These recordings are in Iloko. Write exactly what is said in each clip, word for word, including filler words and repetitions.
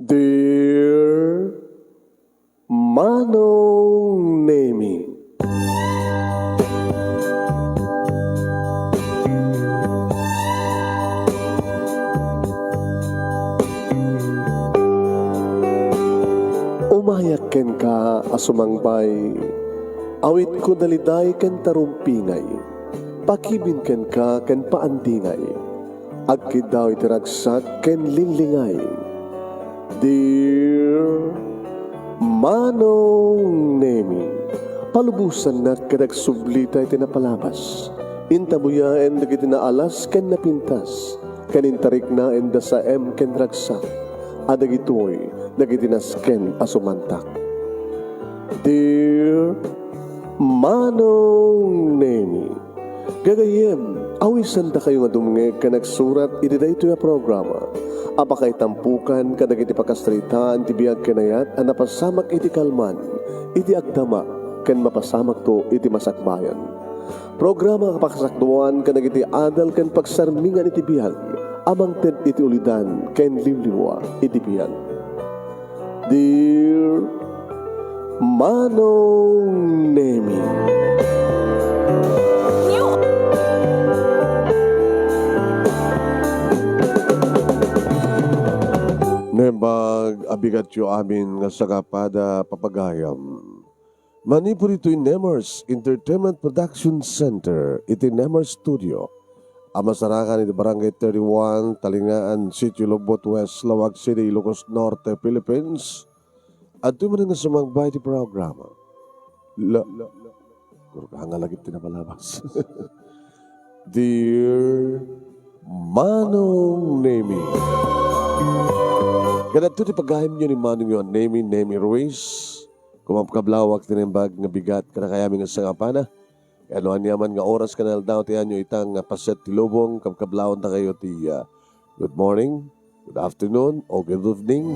Dear Manong Nemi. Umayak kenka a sumangbay, awitko daliday ken tarumpingay, pakibin kenka ken paandingay, agkiddaw iti ragsak ken linglingay. Dear Manong Nemi, palubosannak ket agsublita iti napalabas. Intabuyaen dagiti naalas ken napintas, ken intariknaen da saem ken ragsak, a dagitoy dagiti nasken a sumantak. Dear Manong Nemi, gagayyem, awisandakayo nga dumngeg ken agsurat iti daytoy a programa a pakaitampokan kadagiti pakasaritaan ti biag ken ayat a napasamak iti kalman, iti agdama, ken mapasamakto iti masakbayan. Programa a pakasakduan kadagiti adal ken pagsarmingan iti biag a mangted iti ulidan ken liwliwa iti biag. Dear Manong Nemi. Naimbag a bigatyo amin nga sakapada, papagayam. Manipud itoy Nemers Entertainment Production Center iti Nemers Studio a masarakan iti Barangay thirty-one, Talingaan, Sitio Lobbot West, Laoag City, Ilocos Norte, Philippines. Adtoy manen nga sumangbay iti programa. La, kurka nga lagip ti napalabas. Dear Manong Nemi. Kadagito ti pagayamyo ni Manongyo a Nemi, Nemi Ruiz. Kumakablaawak ti naimbag nga bigat kadakayamin nga sangapana. Ken no aniaman nga oras ken aldaw ti ayanyo ita nga paset ti lubong, kabkablawandakayo ti, ah, good morning, good afternoon, o good evening.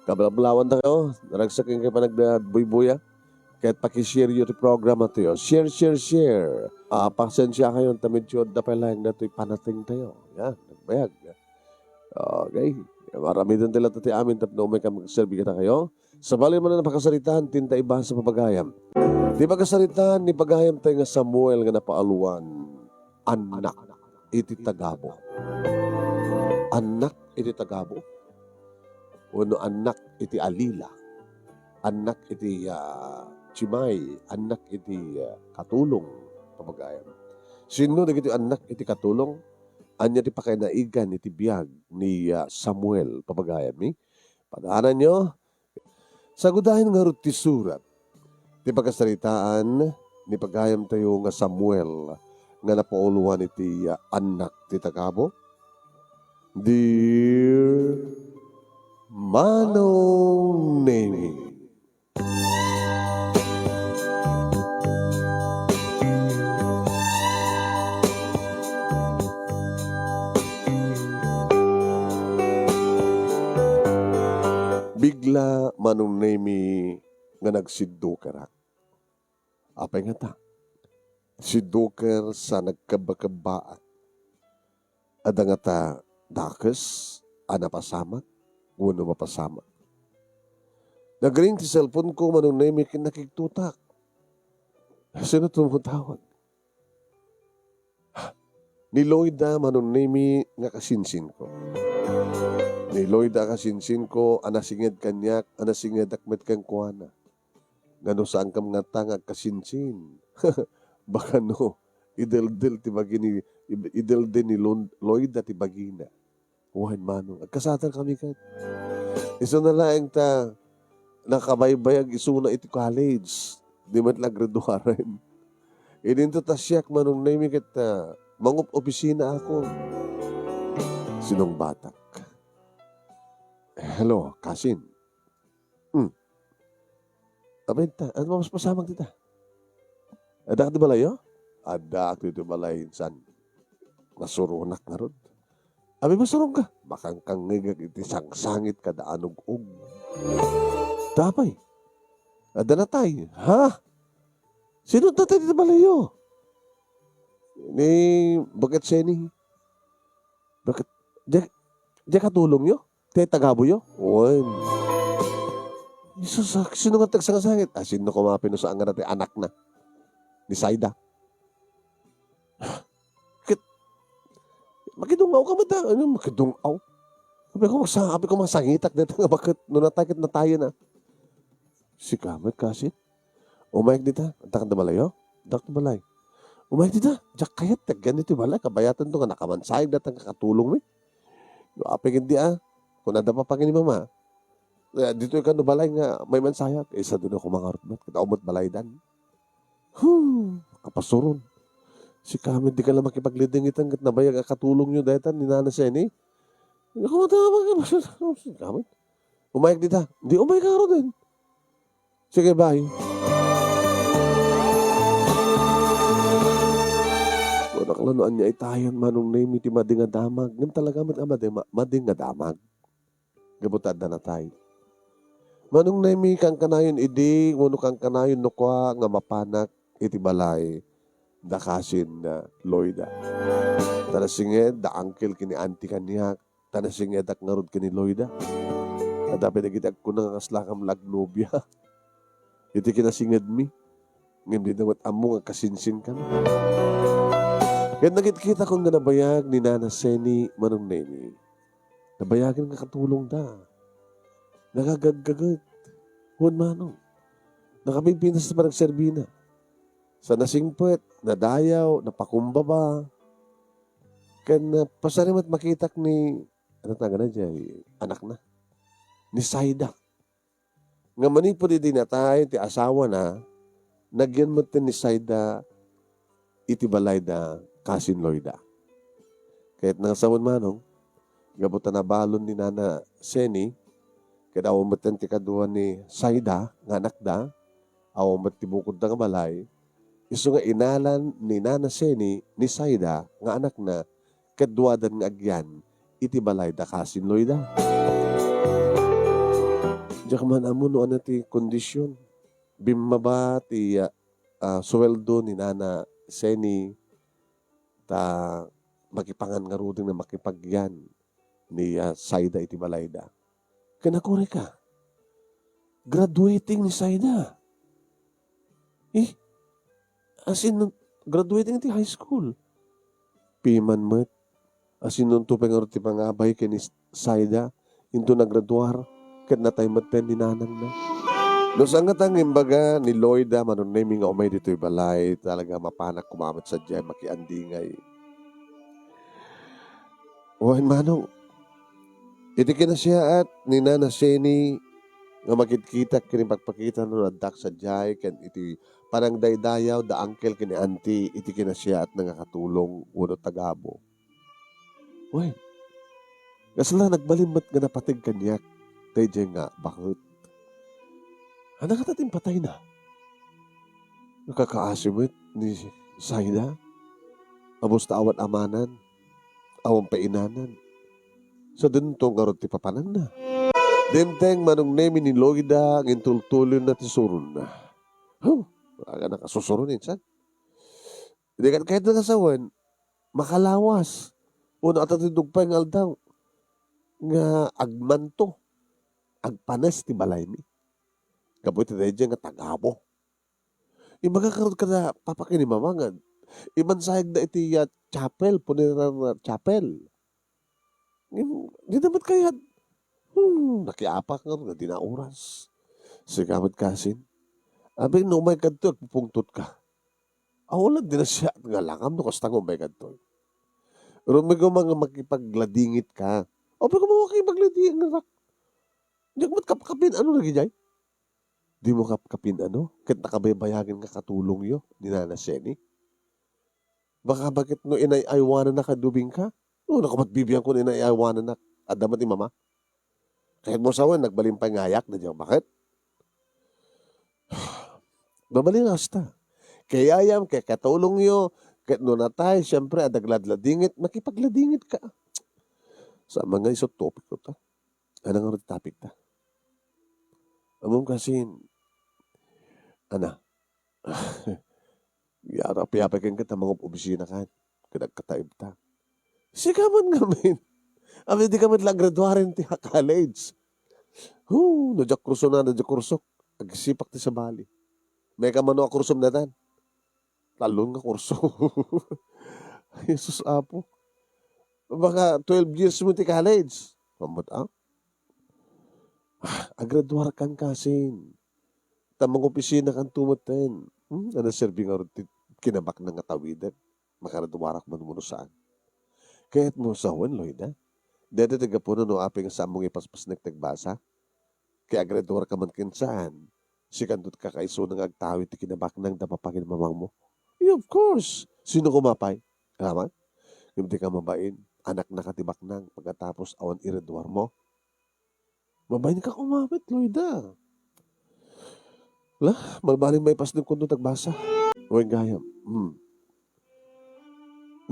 Kabkablawandakayo, naragsak ken kayo panagbuybuya. Ket pakishareyo ti programa tayo. Share, share, share. Ah, pasensiakayon ta medyo adda pay laeng datoy panatengtayo. Yan, nagbayag. Okay. Aramidentayo latta ti amin tapno umay ka magserbi kadakayo. Sabali manen a pakasaritaan ti inta ibasa, papagayam. Ti pakasaritaan ni pagayamtayo nga Samuel nga napauluan, annak iti tagabu. Annak iti tagabu. Wenno annak iti alila. Annak iti, ah, tsimay. Annak iti, ah, katulong, papagayam. Sinno dagiti annak iti katulong? Ania ti pakainaigan iti biag ni, ah, Samuel, papagayam, eh? Padaananyo, sagudayen ngarud ti surat ti pakasaritaan ni pagayamtayo nga Samuel nga napauluan iti, ah, annak ti tagabu. Dear Manong Nemi. Bigla, Manong Nemi, nga nagsiddukerak. Apay ngata? Sidduker sa nagkebbakebbaat. Adda ngata dakes a napasamak wenno mapasamak? Nagring ti cellphone ko, Manong Nemi, ken nakigtotak. Sino ti umatawag? Ni Loida, Manong Nemi, nga kasinsinko. Ni Loida a kasinsinko a nasinged kaniak, a nasingedak met kenkuana. Ngano, saankam ngata nga agkasinsin? Baka no, ideldel ti bagi ni, ideldel ni Lon-, Loida ti bagina. Wen, Manong, agkasaterkami ket. Isuna laeng ta nakabaybayag isuna iti college. Di met la graduaren. Idinto ta siak, Manong Nemi, ket, ah, mangup-opisina ako. Sinungbatak. Hello, kasin. Hmm. Apay ta, ano mas pasamak dita? Adda ka ti balayo? Addaak ditoy balay, insan. Nasuronak ngarud. Apay, masurong ka? Makangkangngegak iti sangsangit kada anug-og. Apay? Adda natay. Ha? Sino natay ditoy balayo? Ni Baket Seni. Baket, di, Diay katulongyo? Ti tagabuyo? Wen. Jesus, ah, sino nga ti agsangasakit? Ah, sino koma pay no saan nga ti anakna? Ni Saida. Ket, makidung-aw ka met, ah. Ano, makidung-aw? Sabi ko, sa-, sabi ko, masangitak dito nga, bakit? No natay ket natayen, ah. Sika met, kasit. Umayag dita, adda kan balay, oh. Adda kan balay. Umayag dita, diak kayat, ti agyan ditoy balay, kabayatanto nga nakamansayag dayta nga katulongmi. No, apay ket di, ah, kun adda pay pangin ni mama, eh, ditoy kano balay nga maimansayag, eh, sadino koma ngarud met, ket awan met balaydan. Huh, kapasuron. Sika met, dika la makipaglidingitan ket nabayag a katulongyo dayta ni Nana Seni. Ako, sika met. Umayag dita. Di, umayag ka ngaruden. Sige, bye. Kunak la no ania itayon, Manong Nemi, ti madi nga damag. Ngem talaga met a madi, ma-, madi nga damag. Gapu ta adda natay. Manong Nemi, kankanayon idi, wenno kankanayon no kua nga mapanak iti balay da kasin, ah, Loida. Ta nasinged da uncle ken ni auntie kaniak, ta nasingedak ngarud ken ni Loida. Adda pay dagiti agkuna nga kaslakam la agnobia iti kinasingedmi. Ngem dida met ammo nga kasinsinkami. Ket nakitkitakon nga nabayag ni Nana Seni, Manong Nemi. Nabayagen nga katulongda. Nagagaggaget. Wen, Manong. Nakapigpinas ti panagserbina. Sa nasingpet, nadayaw, napakumbaba. Ken, ah, pasari met makitak ni, ano tawagna diay, anakna? Ni Saida. Nga manipud idi natay ti asawana, nagyan metten ni Saida iti balay da kasin Loida. Ket nangasawen, Manong, gapu ta nabalon ni Nana Seni, ket awan metten ti kadua ni Saida nga anakda, awan met ti bukodda nga balay, isu nga inalan ni Nana Seni ni Saida nga anakna ket duadan nga agyan iti balay da kasin Loida. Diak man ammo no ania ti kondisyon. Bimmaba ti, ah, ah, suweldo ni Nana Seni ta makipangan ngaruden nga makipagyan ni, ah, Saida iti balayda. Ken akurayka, graduating ni Saida. Eh, as in, graduating ti high school. Piman met, as in, nunto pay ngarud ti pangabay ken ni Saida, into nagraduar, ket natay metten ni nanangna. No saan ngata nga imbaga ni Loida, Manong Nemi, nga umay ditoy balay, talaga mapanak koma met sadiay makiandingay. Wen, Manong, iti kinasiaat ni Nana Seni nga makitkitak ken ipakpakita no addak sadiay ken iti panangdaydayaw da uncle ken ni auntie iti kinasiaatna nga katulong wenno tagabu. Wen, kasla nagbalin met nga napateg kaniak daydiay nga baket. Ania ngata ti impatayna? Nakakaasi met ni Saida. Abus ta awan amanan, awan pay inanan. Sadinto ngarud ti papananna. Dimteng Manong Nemi ni Loida nga intultuloyna ti suronna. Huh, aga nakasusuron insan. Di ket kayat nga sawen, makalawas. Wenno adda ti dugpay nga aldaw nga agmanto, agpanes ti balaymi. Gapu iti daydiay nga tagabu. Imbaga ngarud kada papa ken ni mama nga imansayagda iti, ah, chapel, funeral, ah, chapel. Ngem, dida met kayat. Hmm, nakiapak nga, nga dina oras. Sika met kasin. Abi, no umay kadto, agpupungtot ka. Awan la, dina siya nga langam no kasta nga umay kadto. Rumigo man nga makipagladingit ka. Abi, kung makipagladingit ka. Diak met kapkapin, ano lagi jay? Di mo kapkapin, ano? Ket nakabaybayagen nga katulongyo ni Nana Seni? Baka bakit no inay-aywanan na kadubing ka? No, naku, mat bibiyan ko no inay-aywanan na. Adda met ni mama. Kahit mo sawen, nagbalin pay nga ayak, na diyan. Bakit? Mabalin nga hasta. Kaya yam, kaya katulong yo, ket no natay, siyempre, adda agladladingit, makipagladingit ka. Sa mga iso topic ko ta. Ano nga topic ta? Among kasin, ana, Yara, piyapay ken ket ta mangup-obisina kan. Ket agkataib ta. Sika man ngamin. Amin, dika met la agraduaren ti college. Hu, no diak kursonan, no diak kursok, agsipak ti sabali. Mayka mano a kursom daytan? Talon nga kurso. Jesus, Apo. Baka twelve years mo ti college. Mamot, ah? Ah, agraduarkan kasin. Ta mangopisina kanto metten. Hmm, ano serbi nga ti kinabaknang nga tawiden? Makaraduarak man wenno saan. Kayat mo sawen, Loida? Dayta ti gapuna no apay nga saan mo nga ipaspasnek ti agbasa? Kay agraduar ka man ken saan, sikanto ti kakaisuna nga agtawid ti kinabaknang da papaginmamang mo. Eh, of course. Sino koma pay? Aman? Ngem di ka mabain, anakna ka ti baknang, pagkatapos awan iraduar mo. Mabain ka koma met, Loida. La, malbalin maipasnek kunto ti agbasa. Wen gayam. Hmm.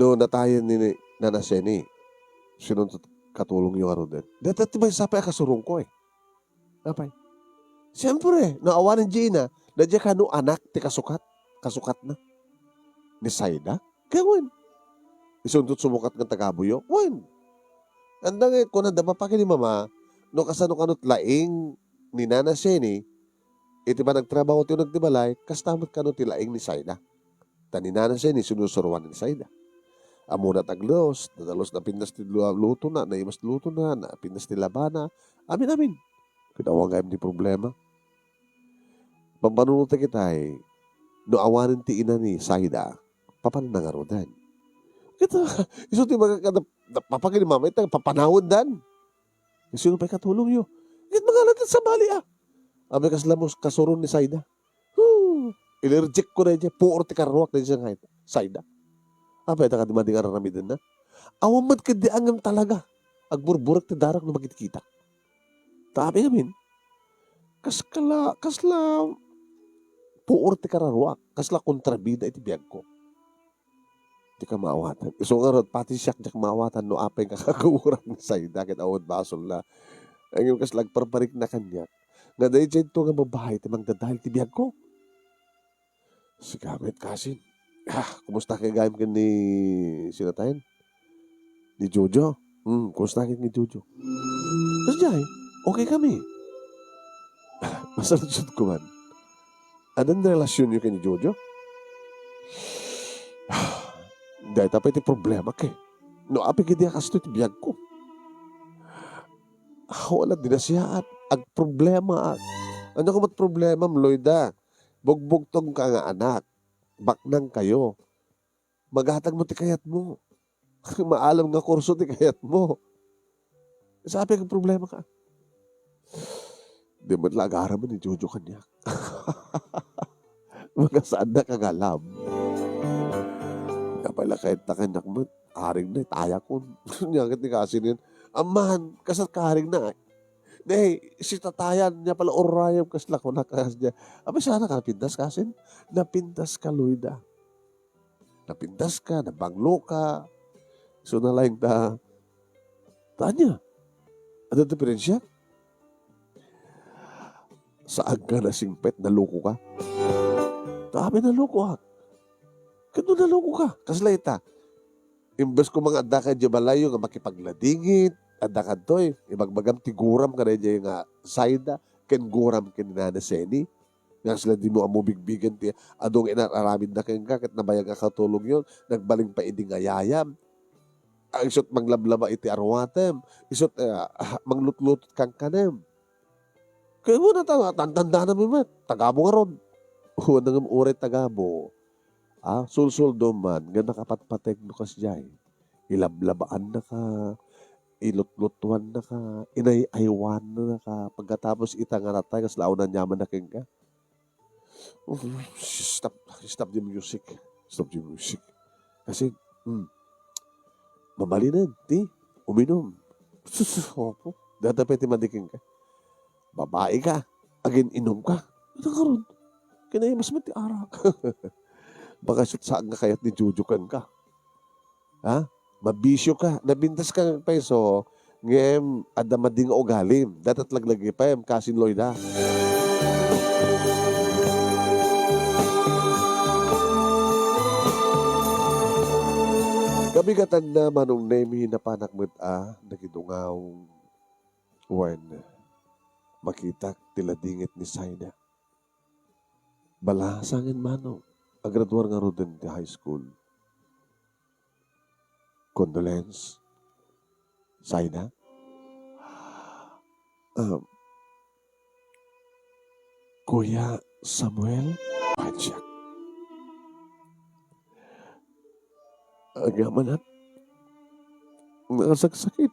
No, natayen ni Nana Seni, sinonto ti katulongyo ngaruden? Dayta ti maysa pay a kasurongko, eh. Apay? Siempre, no awanen Gina, daydiay kano anak ti kasukat, kasukatna ni Saida? Kaya wen, isunto ti sumukat nga tagabuyo? Wen. Anda nga kunada, "Papa ken ni Mama, no kasano kano ti laing ni Nana Seni, iti panagtrabaho ti uneg ti balay, kasta met kano ti laing ni Saida." Ta ni Nana Seni sinusuroan ni Saida. Ammona ti aglutos, nadalus, napintas ti lu-, lutona, naimas ti lutona, napintas ti labana, amin-amin. Ket awan gayam ti problema. Pampanunotek itay, no awanen ti ina ni Saida, papanna ngaruden? Ket, isu ti magkada-, papa ken ni Mama, ita, papanawendan. Sino pay katulongyo? Ket mangalan ti sabali, ah. Apay kasla mo kasuron ni Saida? Huh! Ilerjikko daydiay, puor ti karruak daydiay nga Saida. Apay, daka di madi nga ar-aramidenna? Awan met ketdi ngem talaga. Agburburek ti darak no makitkitak. Ta apay ngamin, kas-, kala-, kasla puor ti karruak, kasla kontrabida iti biagko. Dika maawatan. Isu ngarud, pati siak, diak maawatan no apay nga kakaurang ni Saida ket awan basolna. Ngem kasla agparparikna kaniak nga daytoy nga babai ti mangdadael ti biagko. Sika met, kasin. Ah, kumusta kay gayam ken ni, sino tayen? Ni Jojo? Hmm, kumusta ket ni Jojo? Kasdiay, okay kami. Masaludsodko man. Adda relasyon yo ken ni Jojo? Dayta pay ti problema ket. No apay ket di a kastoy ti biagko. Ah, wala, dinasiaat. Agproblemaak. Ania koma ti problemam, Loida? Bugbugtong ka nga anak. Baknang kayo. Magatag mo ti kayat mo. Maalam nga kurso ti kayat mo. Sa apay nga problema ka? Di met la agaraman ni Jojo kaniak. Magasaan na kagalab. Apay la kayat ta kaniak met. Aring na, itayakon. Nia ket ni kasinin. Amman, kasat ka aring na. Nay, si tatayan, nia pala urayam, kasla kuna kasdiay. Apay, saan ka napintas, kasin? Napintas ka, Loida. Napintas ka, nabanglo ka. So, nalaing ta, tanya. Ano diferensya? Saan ka nasingpet, naloko ka? Ta apay nalukoak. Ket no naloko ka, kasla ita? Imbes ko nga adda ka idiay balayyo nga makipagladingit, adda kadtoy, ibagbagam ti guram kadaydiay nga Saida, ken guram ken ni Nana Seni. Nga sila di mo ammo bigbigen ti adu nga inar-aramidna kenka, ket nabayag a katulongyon, nagbalin pay idi nga yayam. Ay, isut' manglablaba iti arwatem, isut', ah, ah, manglutlutot kankanem. Kaya mo na ta, tantandanami met, tagabo ngarud. Wen ngem uray tagabo. Ah, sulsuldo man nga nakapatpateg no kasdiay. Ilablabaannaka, ilutlutuannaka, inay-aywannaka, pagkatapos ita nga natay, kasla awan aniamanna kenka. Stop, stop the music. Stop the music. Kasi, hmm, mabalinen ti uminum. Sus, sus, opo. Data pa ti madiking ka. Babae ka, agin-inum ka. Ano karon? Kinaimas mo ti arak. Baka sut-, saan nga kayat ni Jojo kenka. Ha? Mabisyo ka. Napintas ka nga peso, ngem adda madi nga ugalim. Datat laglagi pay, kasin Loida. Pigatanna, Manong Nemi, napanak met a nakidungaw wen makitak ti ladingit ni Saida. Bala, saan, Manong, agraduar ngaruden ti high school. Condolence, Saida. Ah, Kuya Samuel? Pajak. Agyaman a nakasaksakit.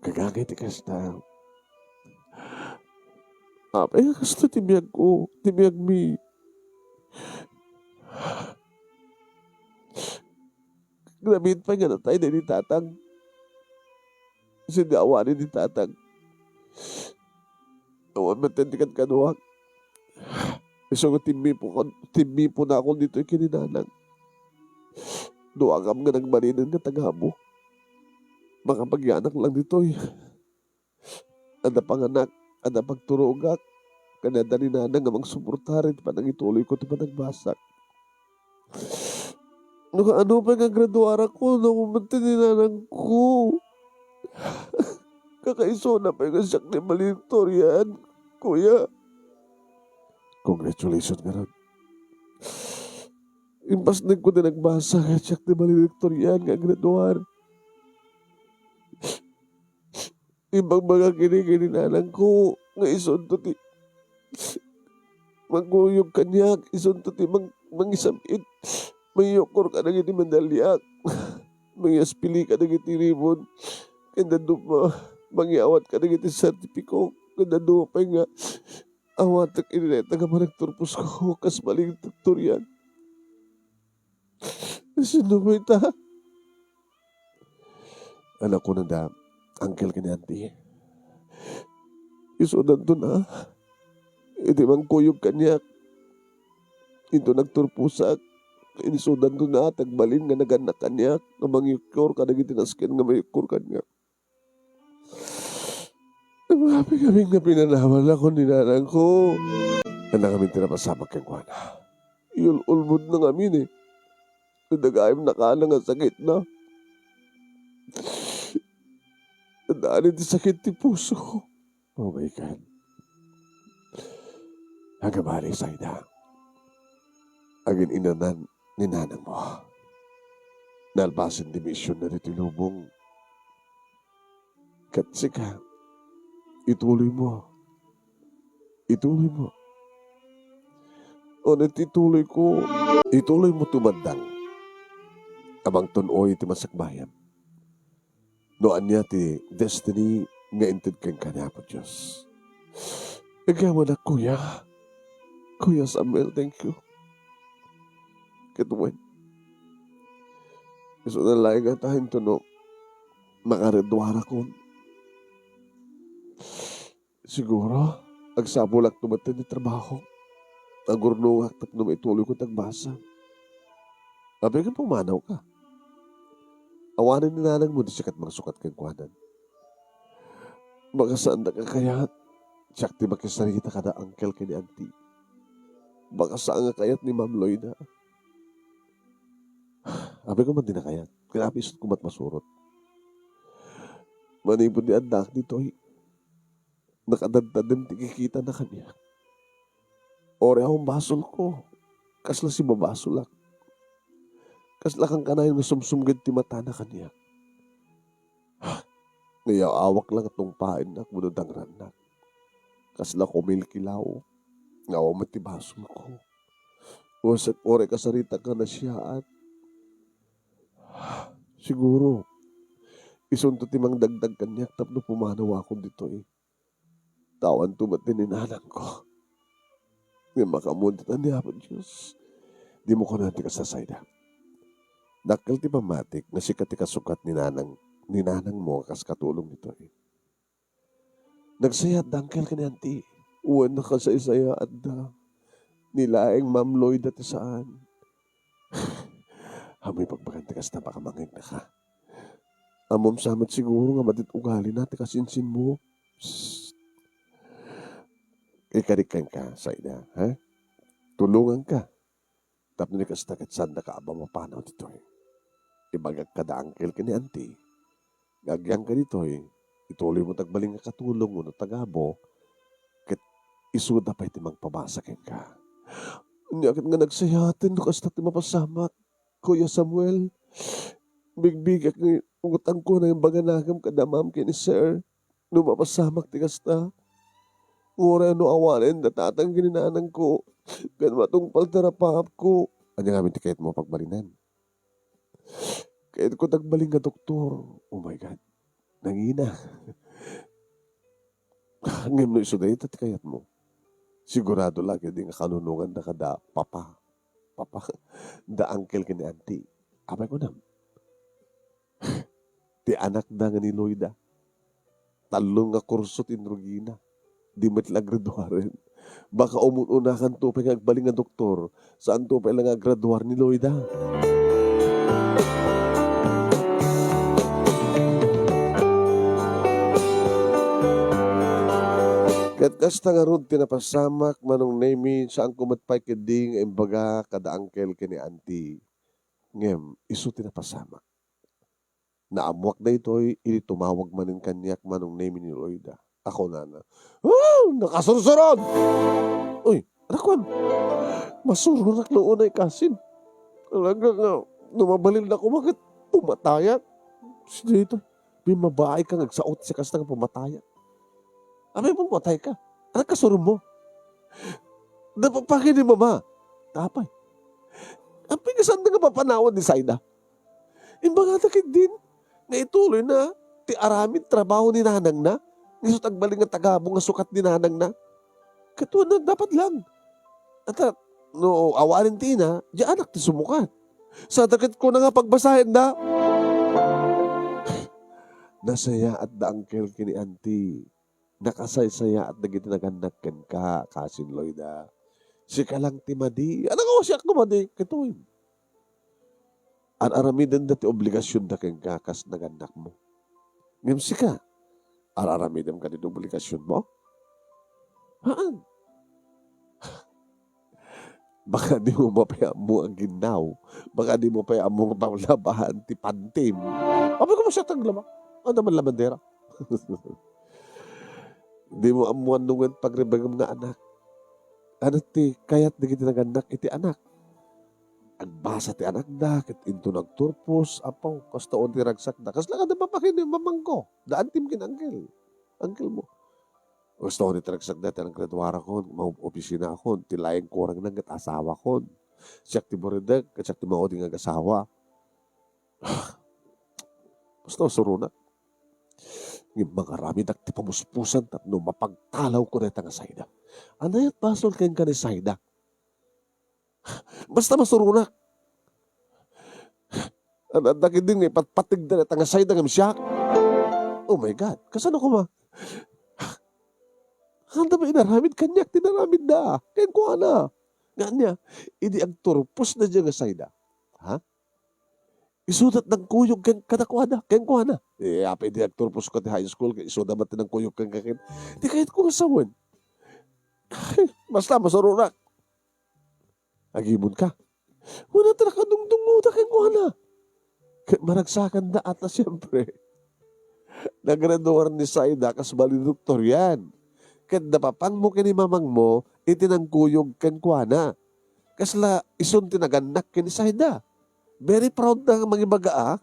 Kagagay ti kasta. Apay nga kasta ti biagko, ti biagmi. Namit pay nga natay daydi tatang. Sinaawani ni tatang. Awan met ti kadkaduak. Isu nga timmipon, timmiponakon ditoy ken ni nanang. Duakam nga nagbalinen nga tagabu. Makapagyanak lang ditoy. Adda panganak, adda pagturogak, ken adda ni nanang nga mangsuportar iti panangituloyko ti panagbasak. No kaano pay nga graduarakon, no, kumanti ni nanangko. Kakaisuna pay nga siak ti valedictorian, kuya. Congratulations ngarud. Impasnekko ti nagbasa nga siak ti valedictorian nga agraduar. Imbagbaga kini ken ni nanangko nga isunto ti mangkuyog kaniak, isunto ti mang-, mangisam-it, mangyukkor kadagiti medaliak, mangiaspili kadagiti ribon, ken dadu ma-, mangiawat kadagiti sertipiko, ken dadu pay nga awatek iti dayta nga panagturposko kas valedictorian. Sino ba ita? Anak, kunada, uncle ken ni auntie. Isudanto na. Iti mangkuyog kaniak. Inton nagturposak, isudanto na, ti agbalin nga nagannak kaniak, nga mangyukkor kadagiti nasken nga mayukkor kaniak. Apay ngamin nga pinanawan ako ni nanangko. Ania ngamin ti napasamak kenkuana? Iyul-ulbodna ngamin, eh. Adda gayam nakana nga sakitna. Adda ni ti sakit ti puso. Oh my God. Agabali, Saida. Agin-inanan ni nanangmo. Nalpasen ti misionna ditoy lubong. Ket sika, ituloymo. Ituloymo. Ono ti ituloyko? Ituloymo ti umaddang. Amangton oy ti masakbayam. No ania ti destiny nga inted kenka ni Apo Dios. Agyamanak, kuya. Kuya Samuel, thank you. Ket wen, isu na laeng nga ta intono makagraduarakon. Siguro, agsapulakto met ti trabaho. Agurnongak tapno maituloyko ti agbasa. Apay nga pumanawka? Awanen ni nanangmo ti sikat mangsukat kenkuana. Baka saandak a kayat, siak ti makisarita kada uncle ken ni auntie. Baka saan nga kayat ni Ma'am Loida. Apay nga man di na kayat? Grabe, isut ko met masurot. Manipud ti addaak ditoy, nakadadtadem ti kikitana kaniak. Uray awan basolko, kasla sibabasolak. Kasla kankanayon nga sumsumged ti matana kaniak. Nga yaawak lang tungpaennak wenno dangrannak. Kasla kumilkilaw nga awan met ti basolko. Uray, uray kasaritak nga nasiaat. Siguro, isunto ti mangdagdag kaniak tapno pumanawakon ditoy. Awanto met ti ni nanangko. Ngem makaammoan ti tan ni Apo Dios. Dimo kunan ti kasta, Saida. Dakkel ti pammatik nga sika ti kasukat ni nanang, ni nanangmo a kas katulong ditoy. Nagsayaat da uncle ken ni auntie. Wen, nakasaysayaat da. Ni laeng Ma'am Loida ti saan. Ammom, ibagbagan ti kasta, baka mangngegna ka. Ammom sa met siguro nga madi ti ugalina ti kasinsinmo. Psst. Ikari kenka, Saida, ha? Tulonganka. Tapno di kasta ket saandaka a mapanaw ditoy. ibagak kada uncle ken ni auntie nga agyangka ditoy, ituloymo ti agbalin nga katulong wenno tagabu, ket isuda pay ti mangpabasa kenka. Ania ket nga nagsayaaten no kasta ti mapasamak, Kuya Samuel? Bigbigak nga utangko nga imbaga nakam kada ma'am ken ni sir. No mapasamak ti kasta, uray no awanen da tatang ken ni nanangko, ken matungpal ti rapaapko. Ania ngamin ti kayatmo a pagbalinen? Kayatko ti agbalin nga doktor. Oh my God. Nangina. Ngem no isu dayta ti kayatmo, sigurado la ketdi nga kanunonganda kada papa. Papa, da uncle ken ni auntie. Apay kunam? Ti anakda nga ni Loida. Tallo nga kurso ti inrugina. Di met la graduaren. Baka umun-unakanto pay nga agbalin nga doktor, saanto pay la nga agraduar ni Loida. Ket kasta ngarud ti napasamak, Manong Nemy, saanko met pay ketdi nga imbaga kada uncle ken ni auntie. Ngem isu ti napasamak. Naammuak daytoy idi tumawag manen kaniak Manong Nemy ni Loida. A kunana, "Ah, nakasursuron!" Uy, ania kuan? Masuronak no unay kasin. Talaga nga, no mabalin ako, bakit pumatayak? Sino ito? May mabaay ka nga agsaot sa kasta nga pumatayak. Apay pumatay ka? Ania kasuro mo? Napapangin ni mama. Apay. Apay nga saan nga papanawad ni Saida? Imbagada ketdin nga ituloy na ti aramid trabaho ni nanangna, nga isu ti agbalin nga tagabu nga sukat ni nanangna. Ket wen, dapat lang. Ata, no awanen ti ina, di anak ti sumukat. Sa dagit ko na nga pagbasaen da. Nasayaat da uncle ken ni auntie. Nakasaysayaat dagiti nagannak kenka, Kasin Loida. Sika lang ti madi. Ania nga siak no madi? Kitoy. Ar-aramidenda ti obligasionda kenka kas nagannakmo. Ngem sika, ar-aramidem kadi ti obligasionmo? Haan. Baka dimo pay ammo agginnaw. Baka dimo pay ammo nga paglabahan ti pantim. Apay ko, siak ti aglaba. Ania man labandera? Dimo ammo no wen pagrebengem nga anak. Ania ti kayat dagiti nagannak iti anak? Agbasa ti anakda, ket inton agturpos, apo, kasta on ti ragsakda. Kasla kada papakin ni mamangko, da antim ken uncle. Uncle mo. Kasta on ti ragsakda, ti naggraduarakon, maopisinakon, ti laeng kurangna ket asawakon. Siak ti buridek, ket siak ti maudi nga agasawa. Basta masuronak. Ngem mangaramidak ti pamuspusan tapno mapagtalawko dayta nga Saida. Ania ti basol kenka ni Saida? Basta masuronak. Adda ketdin nga ipatpategda dayta nga Saida ngem siak. Oh my God, kasano koma? Anda ba inaramid kaniak ti inaramidda kenkuana? Nga ania, idi agturpos daydiay nga Saida, ha? Isuda ti nangkuyog ken kadakuada, kenkuana. Eh, apay idi agturposko ti high school, isuda met ti nangkuyog kenka ken. Ti kayatko nga sawen. Basta masuronak. Agimonka. Kuna ti nakadungdungngoda kenkuana. Ket maragsakanda ata, siempre. Nagraduar ni Saida kas valedictorian. Ket napapangmo ken ni mamangmo iti nangkuyog kenkuana. Kasla isun ti nagannak ken ni Saida. Very proud nga mangibaga, ah,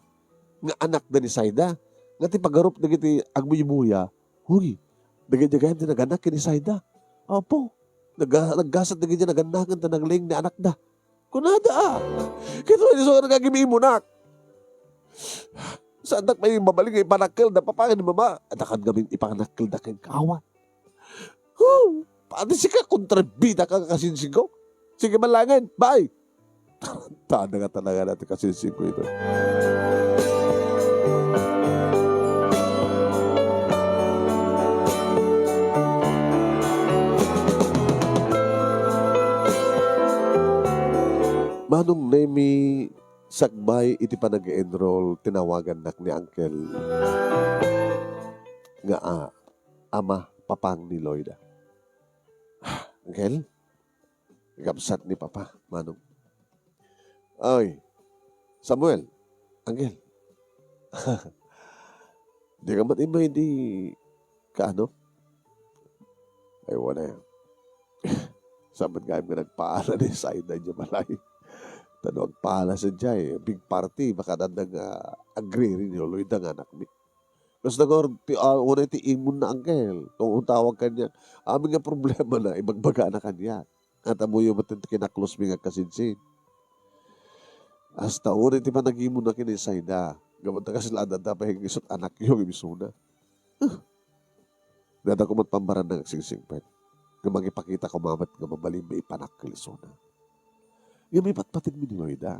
nga anakda ni Saida. Nga ti pagarup dagiti agbuybuya, "Uy, dagiti gayam ti nagannak ken ni Saida." Apo, nagga-, naggasat dagiti nagannaken ta naglaing ni anakda. Kunada, ah. Ket wen isu nga nagagimimunak. Saandak pay mabalin nga ipanakkelda, papangan ni mama. Adakan ngamin ipanakkelda kenka awan. Huh! Pati sika, kontrabida ka, kasinsingko. Sige, manlaengen. Bye! Tarantana nga talaga na ti kasinsingko ito. Manong Nemy, sakbay iti panag-enroll, tinawagannak ni Uncle nga, ah, ama, papang ni Loida. "Uncle?" Ikabsat ni Papa, Manong. "Ay, Samuel, Angel, di ka man imay di kaano? Ay, wala yan. Saan man gayam nga nagpaala ni Saida idiay balay? Ta no agpaala sadiay, big party, baka adda nga agriri ni Loida nga anakmi. Kasta nga, ti, ah, unay ti imon na, Angel. Kung tawag kaniak, amin nga problema na, ibagbagana kaniak. At amoyo met ti kinaklosmi nga agkasinsin. Hasta unay ti panagimon na ken ni Saida. Gapu ta kasla adda pay nga isut' anakyo nga isuna. Huh. Dada ko met pambaranda nga agsingsingpet. Nga mangipakita ko mamet nga mabalin maipanakkel isuna. Ngem ipatpategmi ni Loida.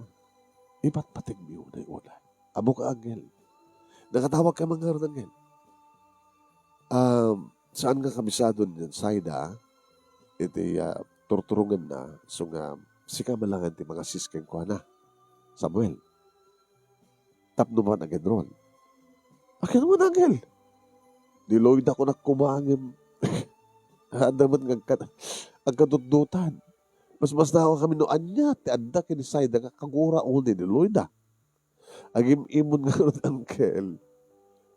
Ipatpategmi unay-unay. Ammok, Angel. Nakatawag ka man ngarud, Angel. Um, saan nga kabisado ni Saida iti, ah, turturongenna, isu nga sika man laeng ti mangassist kenkuana, Samuel. Tapno man agenron. Akin man, Angel? Ni Loida kunak koma ngem adda met nga agka-, agkadutdutan. Masmasdaaw kami no ania ti adda ken ni Saida nga kagura unay ni Loida. Agim-imon ngarud, Angel.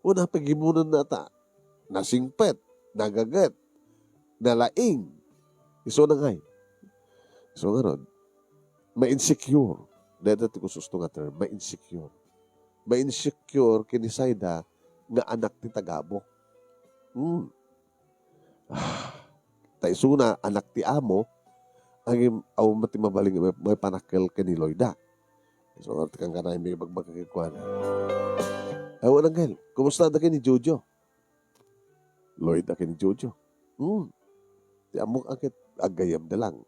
Una, pagimonenna ta nasingpet, nagaget, nalaing. Isuna ngay. Isu ngarud, ma-insecure. Dayta ti gusto nga term, ma-insecure. Ma-insecure ken ni Saida nga anak ti tagabo. Hmm. Ah, ta isuna, anak ti amo, agim-, awan met ti mabalin nga maipanakkel ken ni Loida. So, ngarud, kankanay mi bagbaga kenkuana. Awan, Angel, kumusta da ken ni Jojo? Loida ken ni Jojo. Hmm. Ti ammok a ket aggayamda lang.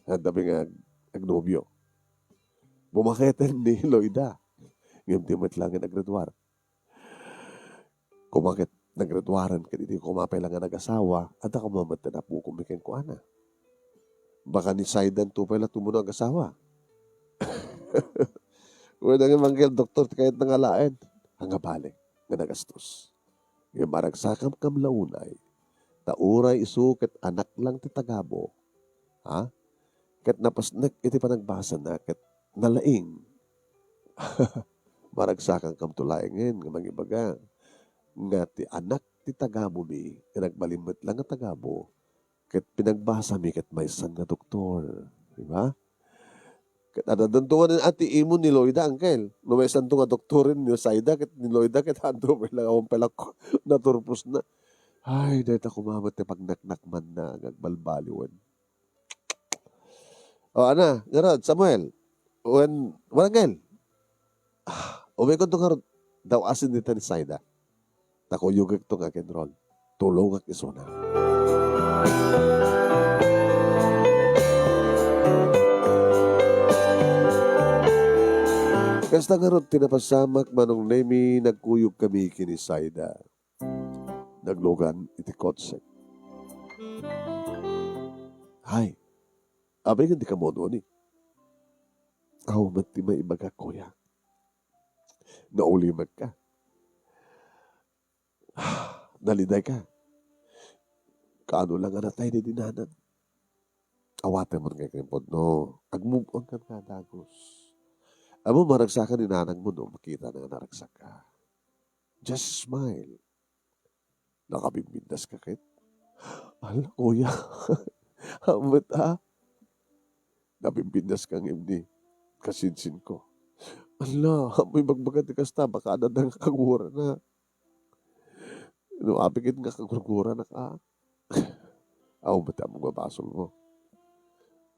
Adda pay nga ag-, agnobio. Bumaketen ni Loida. Ngem di met laeng agraduar. Koma ket nagraduaren ket idi koma pay la nga nagasawa, adda koma met ti napukom kenkuana. Baka ni Saidan to pay la tumo no agasawa. Wen, ngem, Angel, doktor ti kayatna nga alaen. Ania bale nga nagastos. Ngem maragsakankam la unay, ta uray isu ket anak lang ti tagabo, ha? Ket napasnek iti panagbasana ket nalaing. Maragsakankam to laengen nga mangibaga nga ti anak ti tagabomi nga nagbalin met la nga tagabo ket pinagbasami ket maysan nga doktor. Di ba? Ket adda danto nga ati imo ni Loida, Angkel. No maysanto nga doktoren ni Saida ket ni Loida ket adu pay la, awan pay la naturpos na. Ay, dayta koma met ti pagnaknakmanna nga agbalbaliwen. O, ana, ngarud, Samuel. Wen, wen, Angel. Ah, umikonto ngarud, daw asin dita ni Saida. Ta kuyogekto nga agenron. Tulongak isuna. Kasta ngarud ti napasamak, Manong Nemi, nagkuyog kami ken ni Saida. Naglugan iti kotsek. Hay, apay ken di ka maununi? Aw met ti maibaga, kuya. Naulimekka. Nalidayka. Kaano la nga natay daydi nanang? Awatem man nga ken pudno. Ag-move on ka nga dagus. Ammom, maragsakan ni nanangmo no makitana nga naragsakka. Just smile. Nakabimbindaska ket? Ala, kuya. Amet, a? Nabimbindaska ngem ni kasinsinko. Ala, ammoy bagbaga ti kasta, baka adda nga kagurana. No, apay ket nga kagurguranak, a? Aw, met, ammom nga basolmo.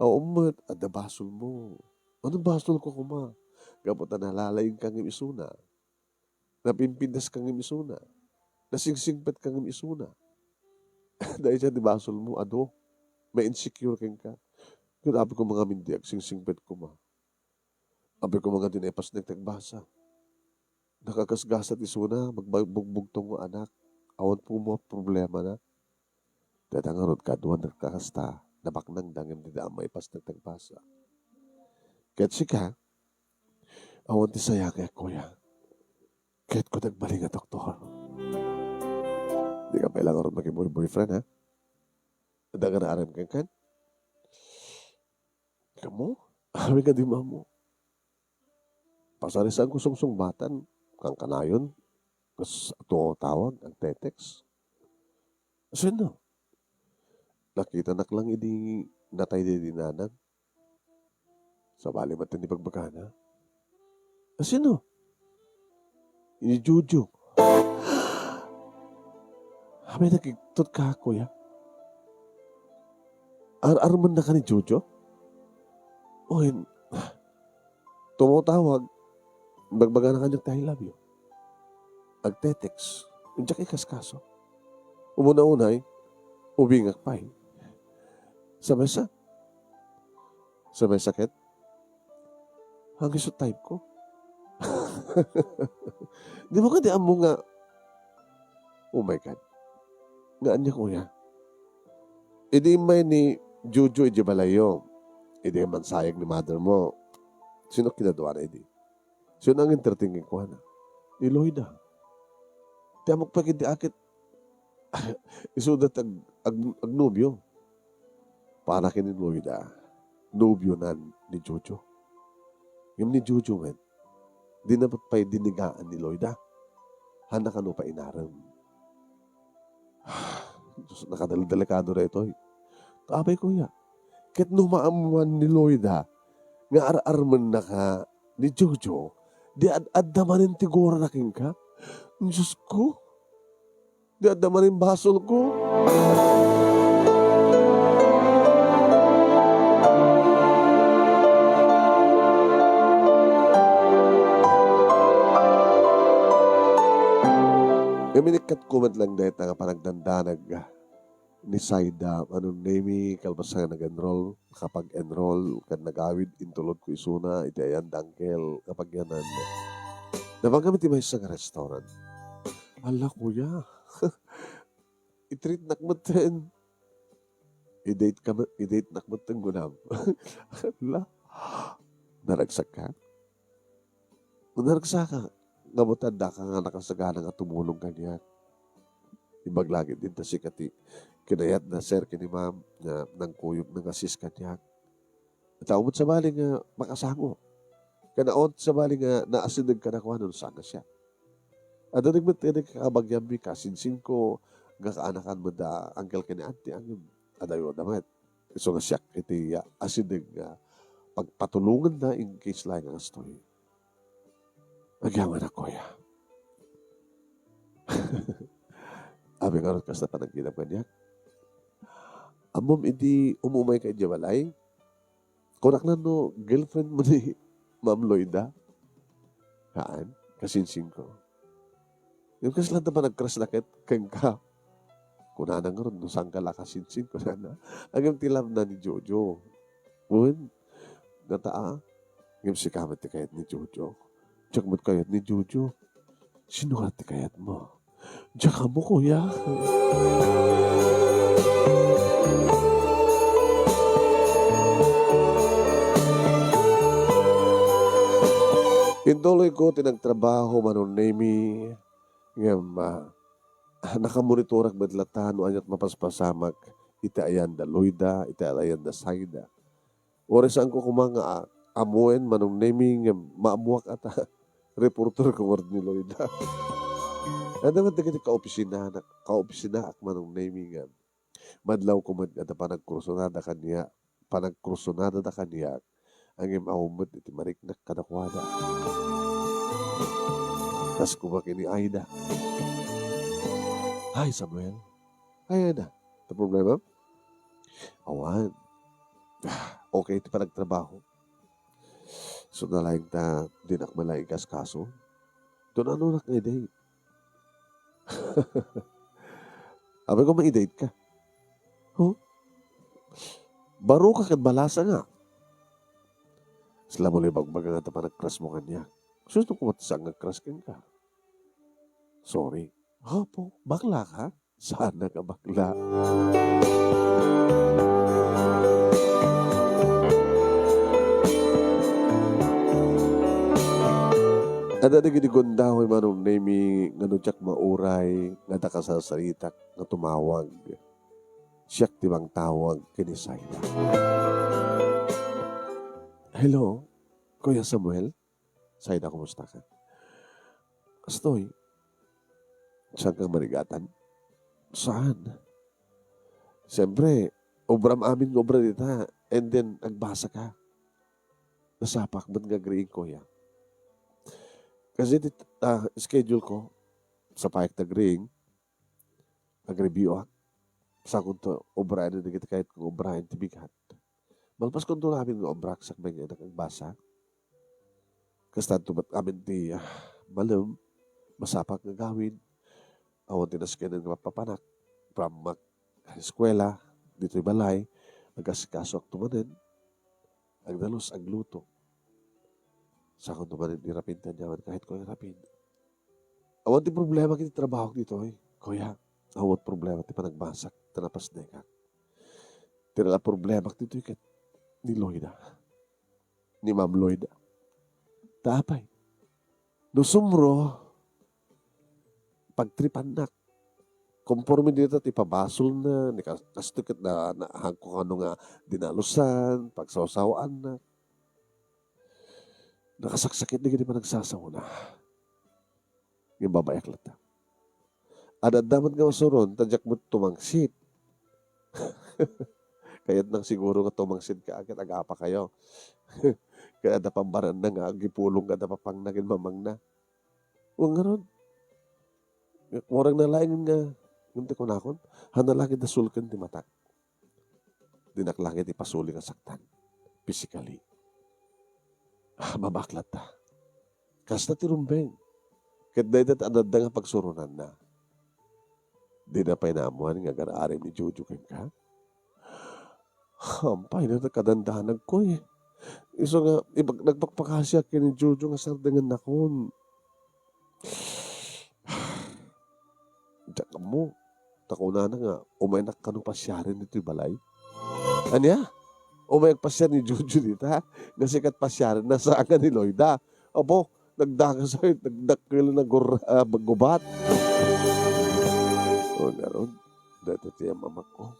Aw, met, adda basolmo. Ano basolko koma? Gapu ta nalalaingka ngem isuna. Nabimbindaska ngem isuna. Nasingsingpetka ngem isuna. Dayta ti basolmo, adu. Ma-insecure kenka. Ket apay koma ngamin di agsingsingpet koma. Apay koma nga di naipasnek ti agbasa. Nakagasgasat isuna, magbugbugtong nga anak. Awan koma problemana. Dayta ngarud, kaduan a kasta, nabaknangda ngem dida maipasten ti agbasa. Ket sika, awan ti sayangek, kuya. Ket kua ti agbalin nga doktor. Dika pay la ngarud maki-boy-boyfriend, ha? Adda nga naaram kenka? Kamo? Amin nga di maammo. Pasarisaanko sungsungbatan, kankanayon, kas-, tumawag, agte-text. Sino? Nakitanak lang idi natay daydi nanang. Sabali met ti ibagbagana. Sino? Ni Jojo. Apay, nakigtot ka, kuya? Ar-armennaka ni Jojo? Wen, tumawag, ibagbagana kaniak ti I love you. Agte-text, diak ikaskaso. Umuna-unay, ubingak pay. Sa maysa, sa maysa ket, hangin isu type ko. Dimo kadi ammo nga, oh my God, nga ania, kuya? Idi immay ni Jojo idiay balayyo, idi mansayag ni mother mo, sino kinaduana idi? Sino ang entertain kenkuana? Ni Loida. Ti ammok pay ket di akit, isuda ti ag-, ag-, agnobio. Para ken ni Loida, nobionan ni Jojo. Ngem ni Jojo met, dina met pay dinigaan ni Loida. Haanna kano pay inarem. Diyos, nakadaldelikado daytoy. Apay, kuya, ket no maammuan ni Loida nga ar-armennaka ni Jojo, di ad-adda manen ti gurana kenka? Diyos ko, di adda manen basolko. Ngem inikkatko met lang dayta nga panagdandanag ni Saida Manong Nemi, kalpasan nga nag-enroll, nakapag-enroll, ken nagawid, intulodko isuna iti ayan da uncle, kapagyanan. Napanggam iti maysa nga restaurant. Ala, kuya. I-treatnak metten. I-date ka met, i-datenak metten, kunam. Ala. Naragsak ka? Naragsak ka. Ngem ta addaka nga nakasagana nga tumulong kaniak. Imbag laeng dinta sika ti kinayat da sir ken ni ma'am nga nangkuyog, nangassist kaniak. Tao met sabali nga makasango. Ken awan sabali nga naasideg kadakuada no saan nga siak. Adda dagiti met ti kabagianmi, kasinsinko, nga kaanakan met da uncle ken ni auntie, ngem adayo da met. Isu nga siak iti asideg nga pagpatulonganda in case laeng nga kastoy. Agyamanak, kuya. Apay ngarud kasta panagkinam kaniak? Ammom idi umumayka idiay balay, kunak no girlfriend mo ni Ma'am Loida? Haan, kasinsinko. Ngem kasla ta panag-crush na ket kenka? Kunana ngarud, no saanka la kasinsin, kunana. Ngem ti love na ni Jojo. Wen, nata, a? Ngem sika met ti kayat ni Jojo. Diak met kayat ni Jojo. Sino nga ti kayatmo? Diak ammo, kuya. Intuloyko ti nagtrabaho, Manong Nemi, ngem, ah, nakamonitorak met latta no ania't mapaspasamak iti ayan da Loida, iti ayan da Saida. Uray saanko koma nga, ah, ammoen, Manong Nemi, ngem maammoak a ta reporter ko ngarud ni Loida. Adda met dagiti kaopisinanak, kaopisinaak, Manong Nemi, ngem madlawko met nga adda panagkursunada kaniak, panagkursunadada kaniak, ngem awan met iti mariknak kadakuada. Kas koma ken ni Aida. Hi, Samuel. Hi, Aida. Ania ti problema? Awan. Ah, okay ti panagtrabaho. Isu na laeng ta dinak met la ikaskaso. Ito na, ano, nak nga i-date? Apay ko, mai-date ka? Huh? Baro ka ket balasa nga. Sila mo la ibagbaga nga ta panag-crush mo kaniak. Sus, no koma ti saan nga crush kenka? Sorry. Apo, bakla ka? Saan nga bakla? Adda dagiti gundaway, Manong Nemi, nga no diak mauray nga adda kasarsaritak nga tumawag. Siak ti mangtawag ken ni Saida. Hello, Kuya Samuel? Saida, kumusta ka? Kastoy, saan ka marigatan? Saan? Siyempre, obram amin nga obra dita, and then, agbasa ka. Nasapak met nga agriing, kuya. Kasi ti, ah, schedule ko, sapayak ta agriing, agreview ak. Sakon to, obraen dagiti kayat kong obraen ti bigat. Malpas kunto amin nga obrak sakbay nga anak agbasa. Kastanto met amin ti, ah, malem, masapak nga gawid. Awan ti naskenen nga mapapanak. From mak-, eskwela, ditoy balay, agasikasoak to manen. Agdalus, agluto. Sakon to manen irapin ti aniaman, kayat ko irapin. Awan ti problema iti trabaho ditoy, kuya. Awan problema ti panagbasak, ta napasdekak. Ti nala problema ditoy ket ni Loida. Ni Ma'am Loida. Ta apay. No sumro, pagtripannak. Konforme dita ti pabasolna, ni kas-, kasto ket na, na, hangko kano nga dinalusan, pagsawsawaanna. Nakasaksakit dagiti panagsasaona. Ngem babaek latta. Ad-adda met nga masuron, ta diak met tumangsit. Kayatnak siguro nga tumangsit ka, ket agapa kayo. Kaya adda pambaranna nga agipulong nga adda papangna ken mamangna. Wen ngarud, waragna laeng nga, ngem ti kunakon, hana langit a sulken ti matak. Dinak langit ipasuli nga saktan, physically. Ah, mabaek latta. Kasta ti rumbeng. Ket dayta ti adda nga pagsuronanna. Dina pay naammoan nga agar-arim ni Jojo kenka? Hampay na nakadandanag ko eh. Isu nga, ipag-, nagpakpakasiak ken ni Jojo nga sardengennakon. Diak ammo. Ta kunana nga, umaynak kano pasiaren ditoy balay. Ania? Umay agpasiar ni Jojo dita? Nga sikat pasiaren na saan nga ni Loida. Apo, nagdakes ay, nagdakkel na gur-, ah, gubat. O, ngarud, dayta ti amamakko.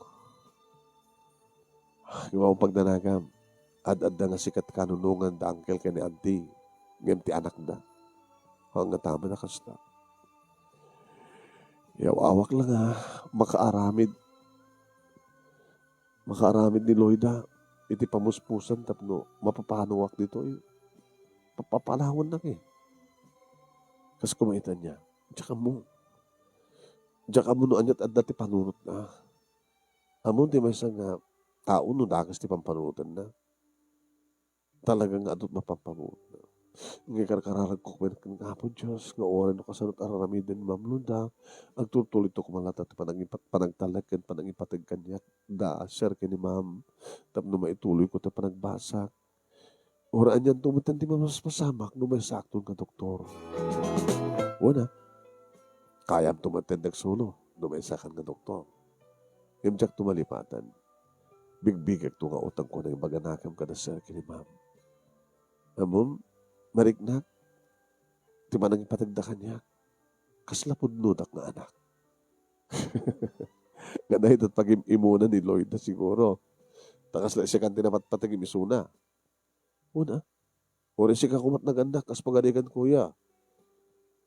Ngem awan pagdanagam, ad-adda nga sikat kanunongan da uncle ken ni auntie, ngem ti anakda. Haan nga tamen a kasta. Yaw-awak la nga makaaramid, makaaramid ni Loida iti pamuspusan tapno mapapanawak ditoy. Papapanawannak eh. Kas kumaita niya, diak ammo. Diak ammo no aniat adda ti panunotna. Ammom ti maysa nga tao no dakes ti pampanunotenna. Talaga nga adu ti mapampanuotna. Nga ikarkararagko ken, ken Apo Dios nga uray no kasano ti ar-aramiden ni Ma'am Loida, agtultulitko koma latta ti panangipat-, panagtalek ken panangipateg kaniak da, sir, ken ni Ma'am, tapno maituloyko ti panagbasak. Uray anianto metten ti mamaspasamak no maysakton nga doktor. Wen a, kayamto metten ti agsulo no maysakan nga doktor. Ngem diakto malipatan. Bigbigekto nga utangko nga ibaganakam kada sir ken ni Ma'am. Ammom, mariknak, ti panangipategda kaniak, kasla pudnodak nga anak. Nga dayta ti pagim-imuna ni Loida siguro. Ta kasla siak ti napatpateg isuna. Wen a, uray sika koma ti nagannak kas pagarigan, kuya.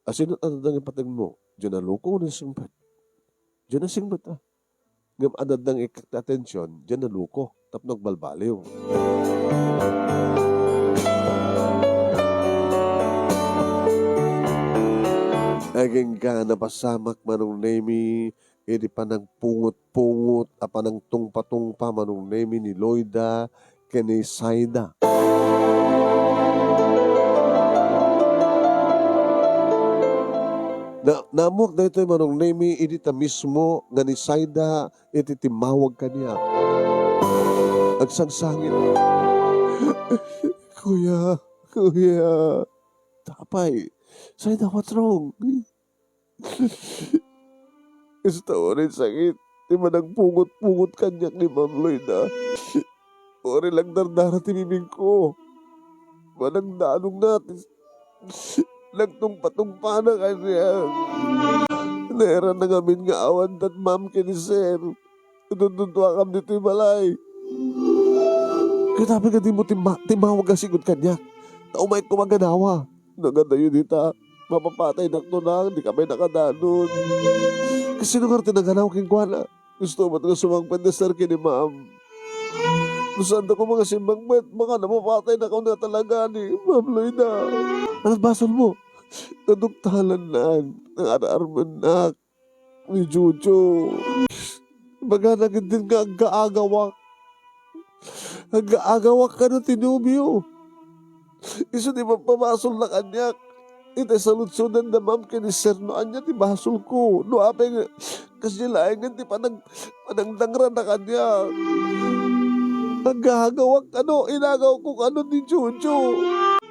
Asino ti adda nga ipategmo? Diay naluko wenno singpet? Diay nasingpet a. Ngem adda nga ikkak ti atension, diay naluko, tapno agbalbaliw. Agingga napasamak, Manong Nemy, iti panagpungot-pungot a panagtungpa-tungpa, Manong Nemy, ni Loida ken ni Saida. Na, naammoak daytoy, Manong Nemy, idi ta mismo nga ni Saida iti timmawag kaniak. Agsangsangit. Kuya, kuya. Apay, Saida, what's wrong? Kasta uray sakit ti managpungot-pungot kaniak ni Ma'am Loida. Uray nagdardara ti bibingko. Managdanongna ti nagtungpa-tungpana kaniak. Nairana ngamin nga awan da ni Ma'am ken ni Sir. Itudtuduakam ditoy balay. Ket apay nga dimo timma-, timmawag a sigud kaniak? Ta umayko magganawa. Nagadayo dita. Mapapatay nakto na, di ka pay nakadanon. Kasino nga ti naganaw kenkuana? Gusto met nga sumangpet ni sir ken ni ma'am. No saanda koma nga simmangpet, baka napapatay na koma talaga ni Ma'am Loida. Ano basol mo? Kaduktalan na, nga ar-armennak ni Jojo. Ibagana ketdin nga aggaagawak. Aggaagawak kano ti nobio. Isu ti mapabasolna kaniak. Iti saludsodenda ma'am ken ni sir no ania ti basolko. No apay nga, kasdi laengen ti panag-, panagdangrana kaniak. Aggaagawak kano, inagawko kano ni Jojo.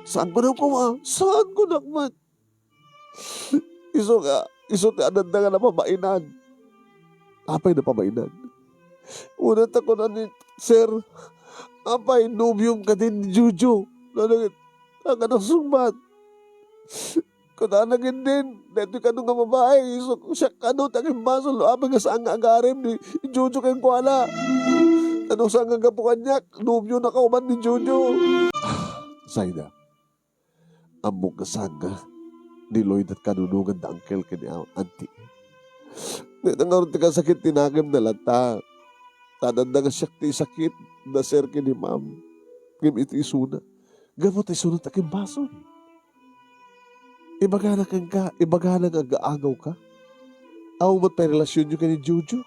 Saan ko na po, ah? Saan ko na, man? Isu nga, isu ti adda nga napabainan. Apay napabainan? Una ta kuna ni sir, apay, nobiom kadi ni Jojo? Nanangit, ang anak sungbat. Kunana gindin, daytoy kano nga babae, isu, siak kano ti agimbasol, apay nga saan nga agarim ni Jojo kenkuana. Ano saan nga gapu kaniak, nobio na kauban ni Jojo. Sayda. Ammok nga sanga ni Loida ti kanunogan da uncle ken ni auntie. Dayta ngarud ti kasakit ti nakemna latta. Ta adda nga siak ti isakit da sir ken ni ma'am. Ngem iti isuna. Gapu ta isuna ti agimbasol. Ibagana kenka, ibagana nga agaagawka. Awan met pay relasionyo ken ni Jojo.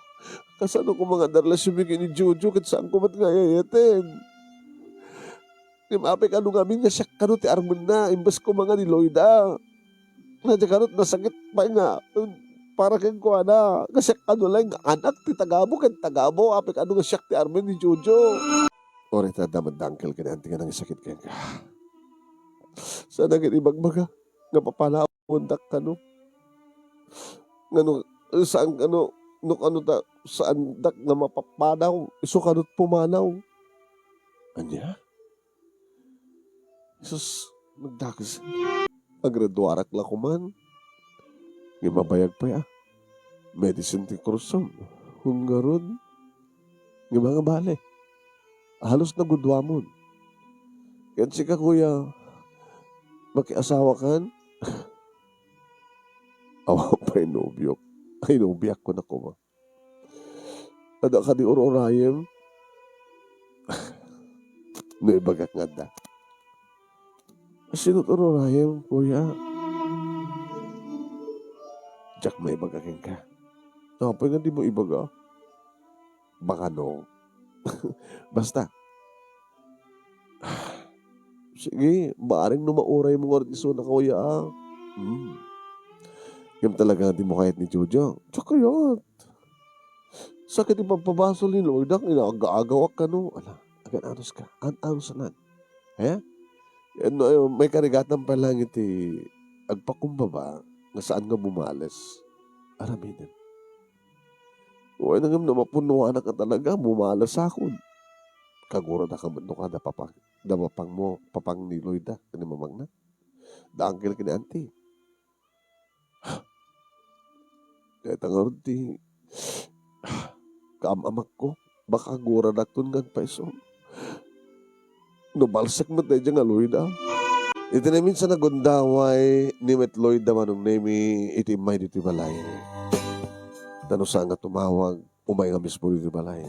Kasano koma nga adda relasionmi ken ni Jojo ket saan ko met nga ay-ayaten? Ngem apay kano ngamin nga siak kano ti armenna, imbes koma nga ni Loida. Nga diay kano nasakit pay nga, um, para kenkuana. Nga siak kano laeng nga anak ti tagabo ken tagabo, apay kano nga siak ti armen ni Jojo. Uray ta adda met da uncle ken auntie nga nangisakit kenka. Saan nga ibagbaga nga papanawendak kano? Ngano, saan kano, no kano ta, saandak nga mapapanaw, isu kano ti pumanaw. Ania? Sus, nagdakes. Agraduarak la koman. Ngem mabayag pay a. Medicine ti kursom. Ngarud. Ngem nga bale. Halos naguduamon. Ken sika, kuya, makiasawakan? Awan pay nobiok. Ay, nobiak ko na koma. Adda kadi ur-urayem? No ibagak nga adda. Sino ti ur-urayem, kuya? Diak maibaga kenka. Apay nga dimo ibaga? Baka no. Basta. Sige, bareng no mauraymo ngarud isuna, kuya, a. Hmm. Ngem talaga nga dimo kayat ni Jojo? Diak kayat. Sakit ti pagpabasol ni Loida, inaagaagawak kano. Ala, agan-anos ka. An-anos lang. He? Yan, no, eh, may karigatan pa lang iti agpakumbaba nga saan nga bumales. Aramiden. Uy, nangem no mapunuanak nga talaga, bumales akon. Kagurada ka met no kada papang, da papang mo, papang ni Loida, ken ni mamangna. Da uncle ken ni auntie. Dayta ngarud ti kaam-amakko, baka aguradakton nga agpaiso. No balsek met daydiay nga Loida. Iti naminsan a gundaway ni met Loida Manong Nemi iti immay ditoy balay. Ta no saan nga tumawag, umay nga mismo ditoy balay.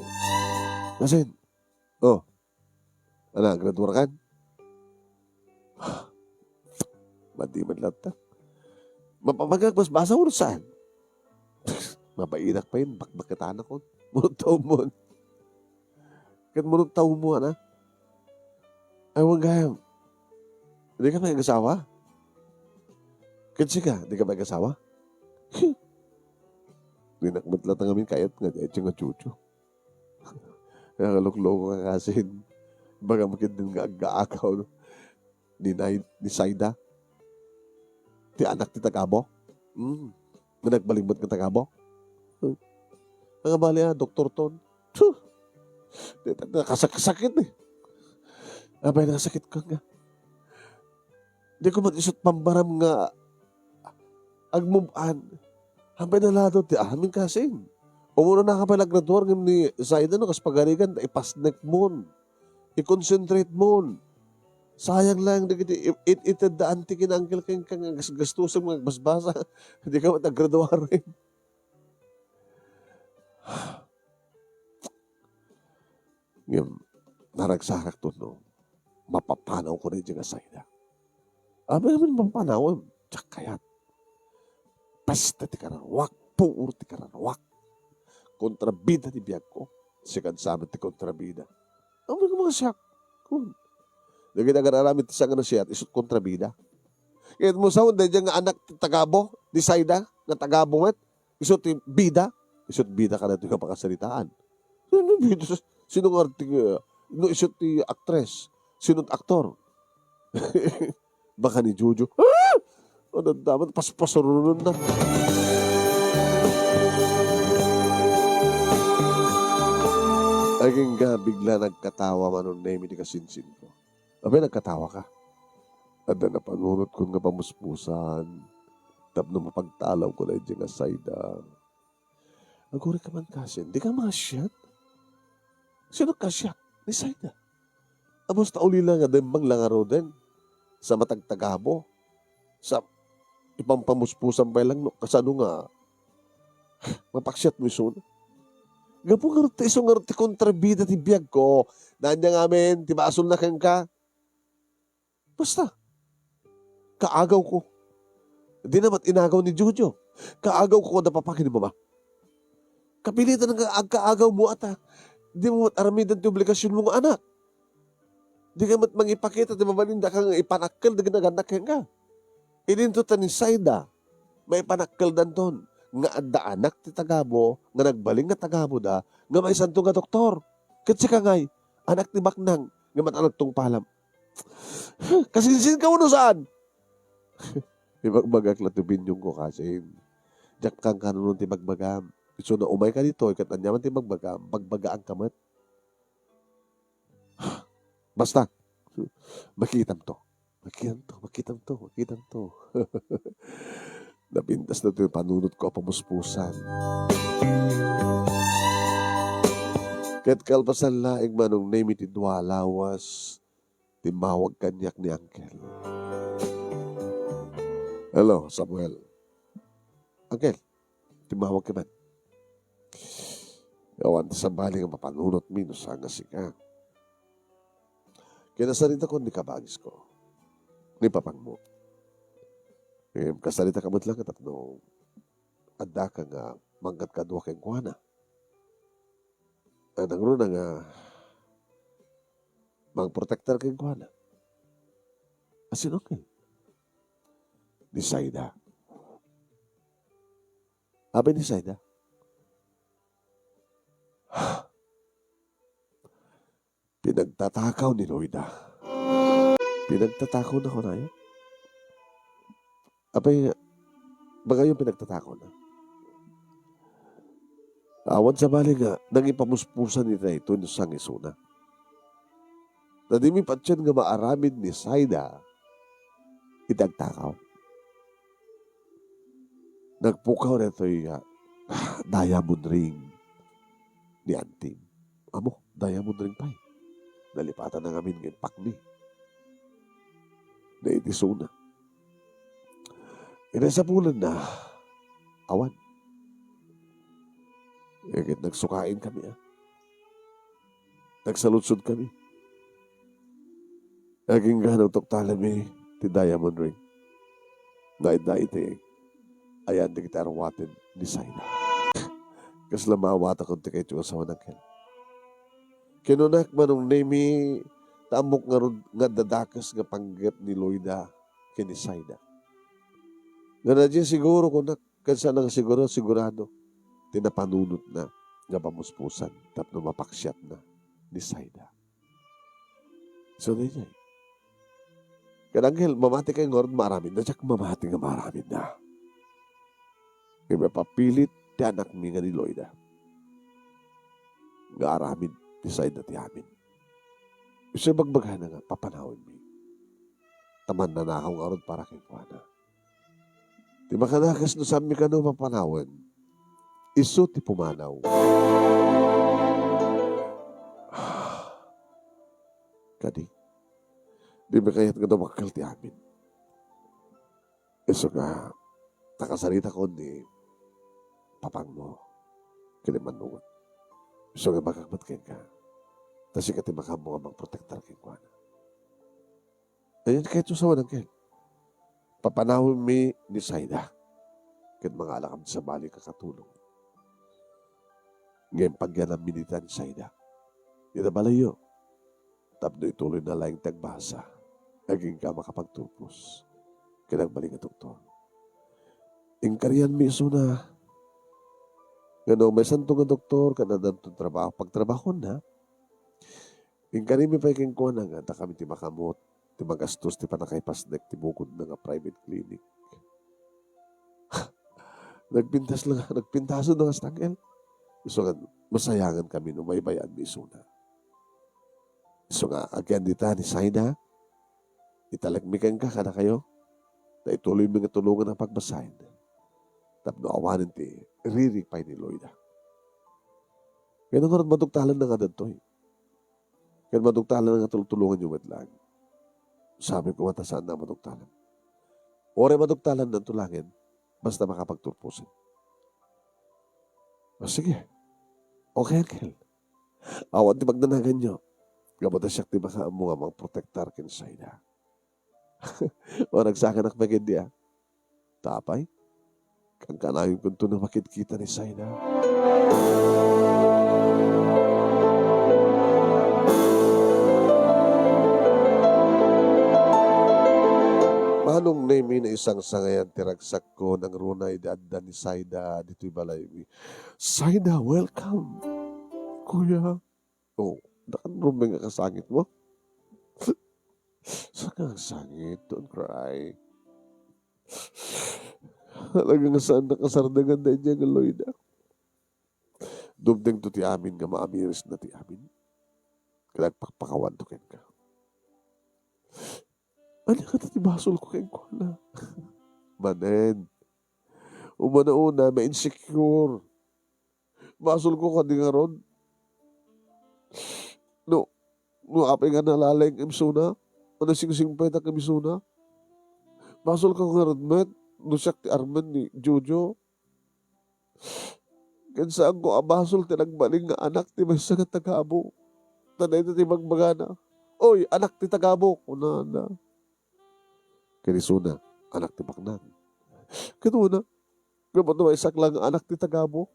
Nasin? Oh. Ana, graduar kan? Madi man latta. Mapamagag mas basa uno saan? Mabainak pa yun, bakbakitanak ko. Munong taon mo. Ket munong taon mo, ana? Ay, wan gayam. Di ka nag-asawa? Ket sika, di ka nag-asawa? Di nakmatla ta ngamin kayat nga, di nga chuchu. Kaya kalukloko ka kasin. Baga makit din nga aggaagaw, no? Ni Nay-, ni Saida. Ti anak ti tagabo. Mm. Nga nagbalimbat nga tagabo. Ang bali, ah, Doktor Ton. Puh! Di, di, nakasakit-sakit eh. Apay nakasakit ka nga. Di ko man isut pambaram nga agmubaan. Hampay nalado ti amin kasin. Umuna na ka pala graduar ngem ni Zaida no kas pagarigan, ipasnek mon. I-concentrate mon. Sayang lang dagiti it-, it-, itedda anti ken uncle kenka nga gas-, gastusem nga agbasbasa. Dika met agraduaren. Ngem, naragsarakto no mapapanawko daydiay nga Sayda. Amin, amin mapapanawem, diak kayat. Pesta ti kararuak, puor ti kararuak. Kontrabida ti biagko. Sika sa met ti kontrabida. Amin nga mga siak. Kun. Dagiti agar-aramid ti sangana siat, isut kontrabida. Kaya mo sa, daydiay nga anak ti tagabo, ni Sayda, nga tagabo met, isut ti bida, isut bida kadaytoy nga pakasaritaan. Sino bida? Sino nga arti-, no isut ti actress? Sino ti aktor? Baka ni Jojo. Ah! Ano daman, paspasarunon na. Agingga, bigla nagkatawa Manong Nemi ti kasinsinko. Abi, nagkatawa ka. Adda napanunot ko nga pamuspusan. Tapno mapagtalawko daydiay nga Sayda. Agurika man kasin, dika maasiat? Sino kasiat? Ni Sayda. Abos ta ulila nga dayta nga ngaruden. Sa matagtagabo. Sa ipampamuspusan pay lang no kasano nga mapaksiatmo isuna. Gapu ngarud ta isu ngarud ti kontrabida ti biagko. Naan niya ngamin, ti basolna kenka. Basta, kaagawko. Dina met inagaw ni Jojo. Kaagawko kada papa ken ni mama. Kapilitan nga agkaagawmo ata. Dimo met aramiden ti obligasionmo nga anak. Dika met mangipakita ti mabalin daka nga ipanakkel dagiti nagannak kenka. Idinto ta ni Sayda, maipanakkeldanton nga adda anak ti tagabo nga nagbalin nga tagaboda nga maisanto nga doktor. Ket sika ngay, anak ti baknang nga matan agtungpalam. Kasinsinka wenno saan? Ibagbagak la ti opinionko, kasin. Diak kankanayon ti bagbagam. Isuna umayka ditoy, ket aniaman ti bagbagam, bagbagaanka met. Basta, makitamto. Makitamto, makitamto, makitamto. Napintas na to yung panunot ko, pamuspusan. Ket kalpasan laeng Manong Nemi ti dua lawas, timmawag kaniak ni Uncle. "Hello, Samuel." "Uncle, timmawag ka man." "Awan ti sabali nga mapanunotmi no saan nga sika. Kinasaritakon ni kabagisko, ni papangmo. Em, kasaritak met lang tapno addaka nga mangkadkadua kenkuana. Nangruna nga mangprotektar kenkuana." "Asino, Uncle?" "Ni Sayda." "Apay ni Sayda?" "Pinagtatakaw ni Loida." "Pinagtatakaw na kunayo? Apay, bagayo pinagtatakaw na? Awan sabali nga nangipamuspusan ita ito no saan nga isuna. Ta dimi patien nga maaramid ni Sayda iti agtakaw. Nagpukaw daytoy, ah, diamond ring ni antim." "Amo, diamond ring pay. Nalipatan na ngamin nga impakni na iti isuna. Inasapulanna, awan. Eh, ket nagsukain kami, ah. Nagsaludsod kami. Agingga nagtuktalami ti diamond ring. Naidda iti ayan dagiti arwaten ni Sayda. Kasla maawatakon ti kayatyo nga asawan, Uncle. Kinunak, Manong Nemi, ta ammok ngarud nga adda dakes nga panggep ni Loida ken ni Sayda. Nga nadie siguro, kunak, ken saan nga siguro, sigurado ti napanunotna nga pamuspusan tapno mapaksiatna ni Sayda." So, daydiay. Ken Angel, mamati kayo ngarud maaramidna, diak mamati nga maaramidna. Nga mapapilit ti anakmi nga ni Loida nga aramid ti Sayda ti amin. Isu bagbagana nga papanawenmi. Ta mannanakaw ngarud para kenkuana. Ti makadakes no saanmi kano papanawen, isu ti pumanaw. Kadi, Dimi kayat nga dumakkel ti amin. Isu nga, nakasaritakon ni papangmo ken ni mannungot. Isu nga ibagak met kenka, ta sika ti makaammo nga mangprotektar kenkuana. Ayan kayto sa unang ken. Papanawemmi ni Saida ken mangala kam sa bali kakatulong. Ngem pagyanammi dita ni Saida. Ita balayyo. Tapno ituloyna laeng ti agbasa, agingga makapagturpos ken agbalin nga doktor. Inkarianmi isuna nga no maysanto nga doktor ken addanto trabaho, pagtrabahoanna, inkarimi pay kenkuana nga dakami ti makaammo ti magastos ti pannakaipasnek ti bukodna nga private clinic. Nagpintas la, nagpintasen la nga stangel. Isu nga, masayangan kami no baybay-anmi isuna. Isu nga, agian dita ni Saida, italekmi kenka kadakayo, ta ituloymi nga tulongan a pagbasaen. Tapno awanen ti riri pay ni Loida. Kaya nga madugtalan na nga dagitoy. Ken madugtalan nga tultulonganyo met laeng. Sabi ko, "Wen, ta saan na madugtalan?" Uray madugtalan na to laeng, basta makapagturposen. O, sige. Okay, uncle. Awan ti pagdanaganyo. Gapu ta siak ti makaammo nga mangprotektar ken Saida. O, nagsakanak pay ketdi, a. Ta apay, kankanayon kunto no makitkita ni Saida. Manong Nemi, naisangsangayan ti ragsakko, nangruna idi adda ni Saida ditoy balaymi. Saida, welcome. Kuya. Oh, dakan rumbeng a kasangitmo. Saan ka nagsangit? Don't cry. Talaga nga saan nakasardengan daydiay nga Loida. Dumtengto ti amin nga maamirisna ti amin. Ket agpakpakawanto kenka. Ania kadi ti basolko kenkuana? Manen. Umuna-una, ma-insecure. Basolko kadi ngarud? No, no apay nga nalalaing isuna, a nasingsingpet ken isuna? Basolko ngarud met no siak ti armen ni Jojo? Ken saanko a basol ti nagbalin nga anak ti maysa nga taga-abo. Ta dayta ti ibagbagana, "Oy, anak ti taga-abo," kunana. Ken isuna, "Anak ti baknang." Ket una, gapu ta maysak la nga anak ti taga-abo,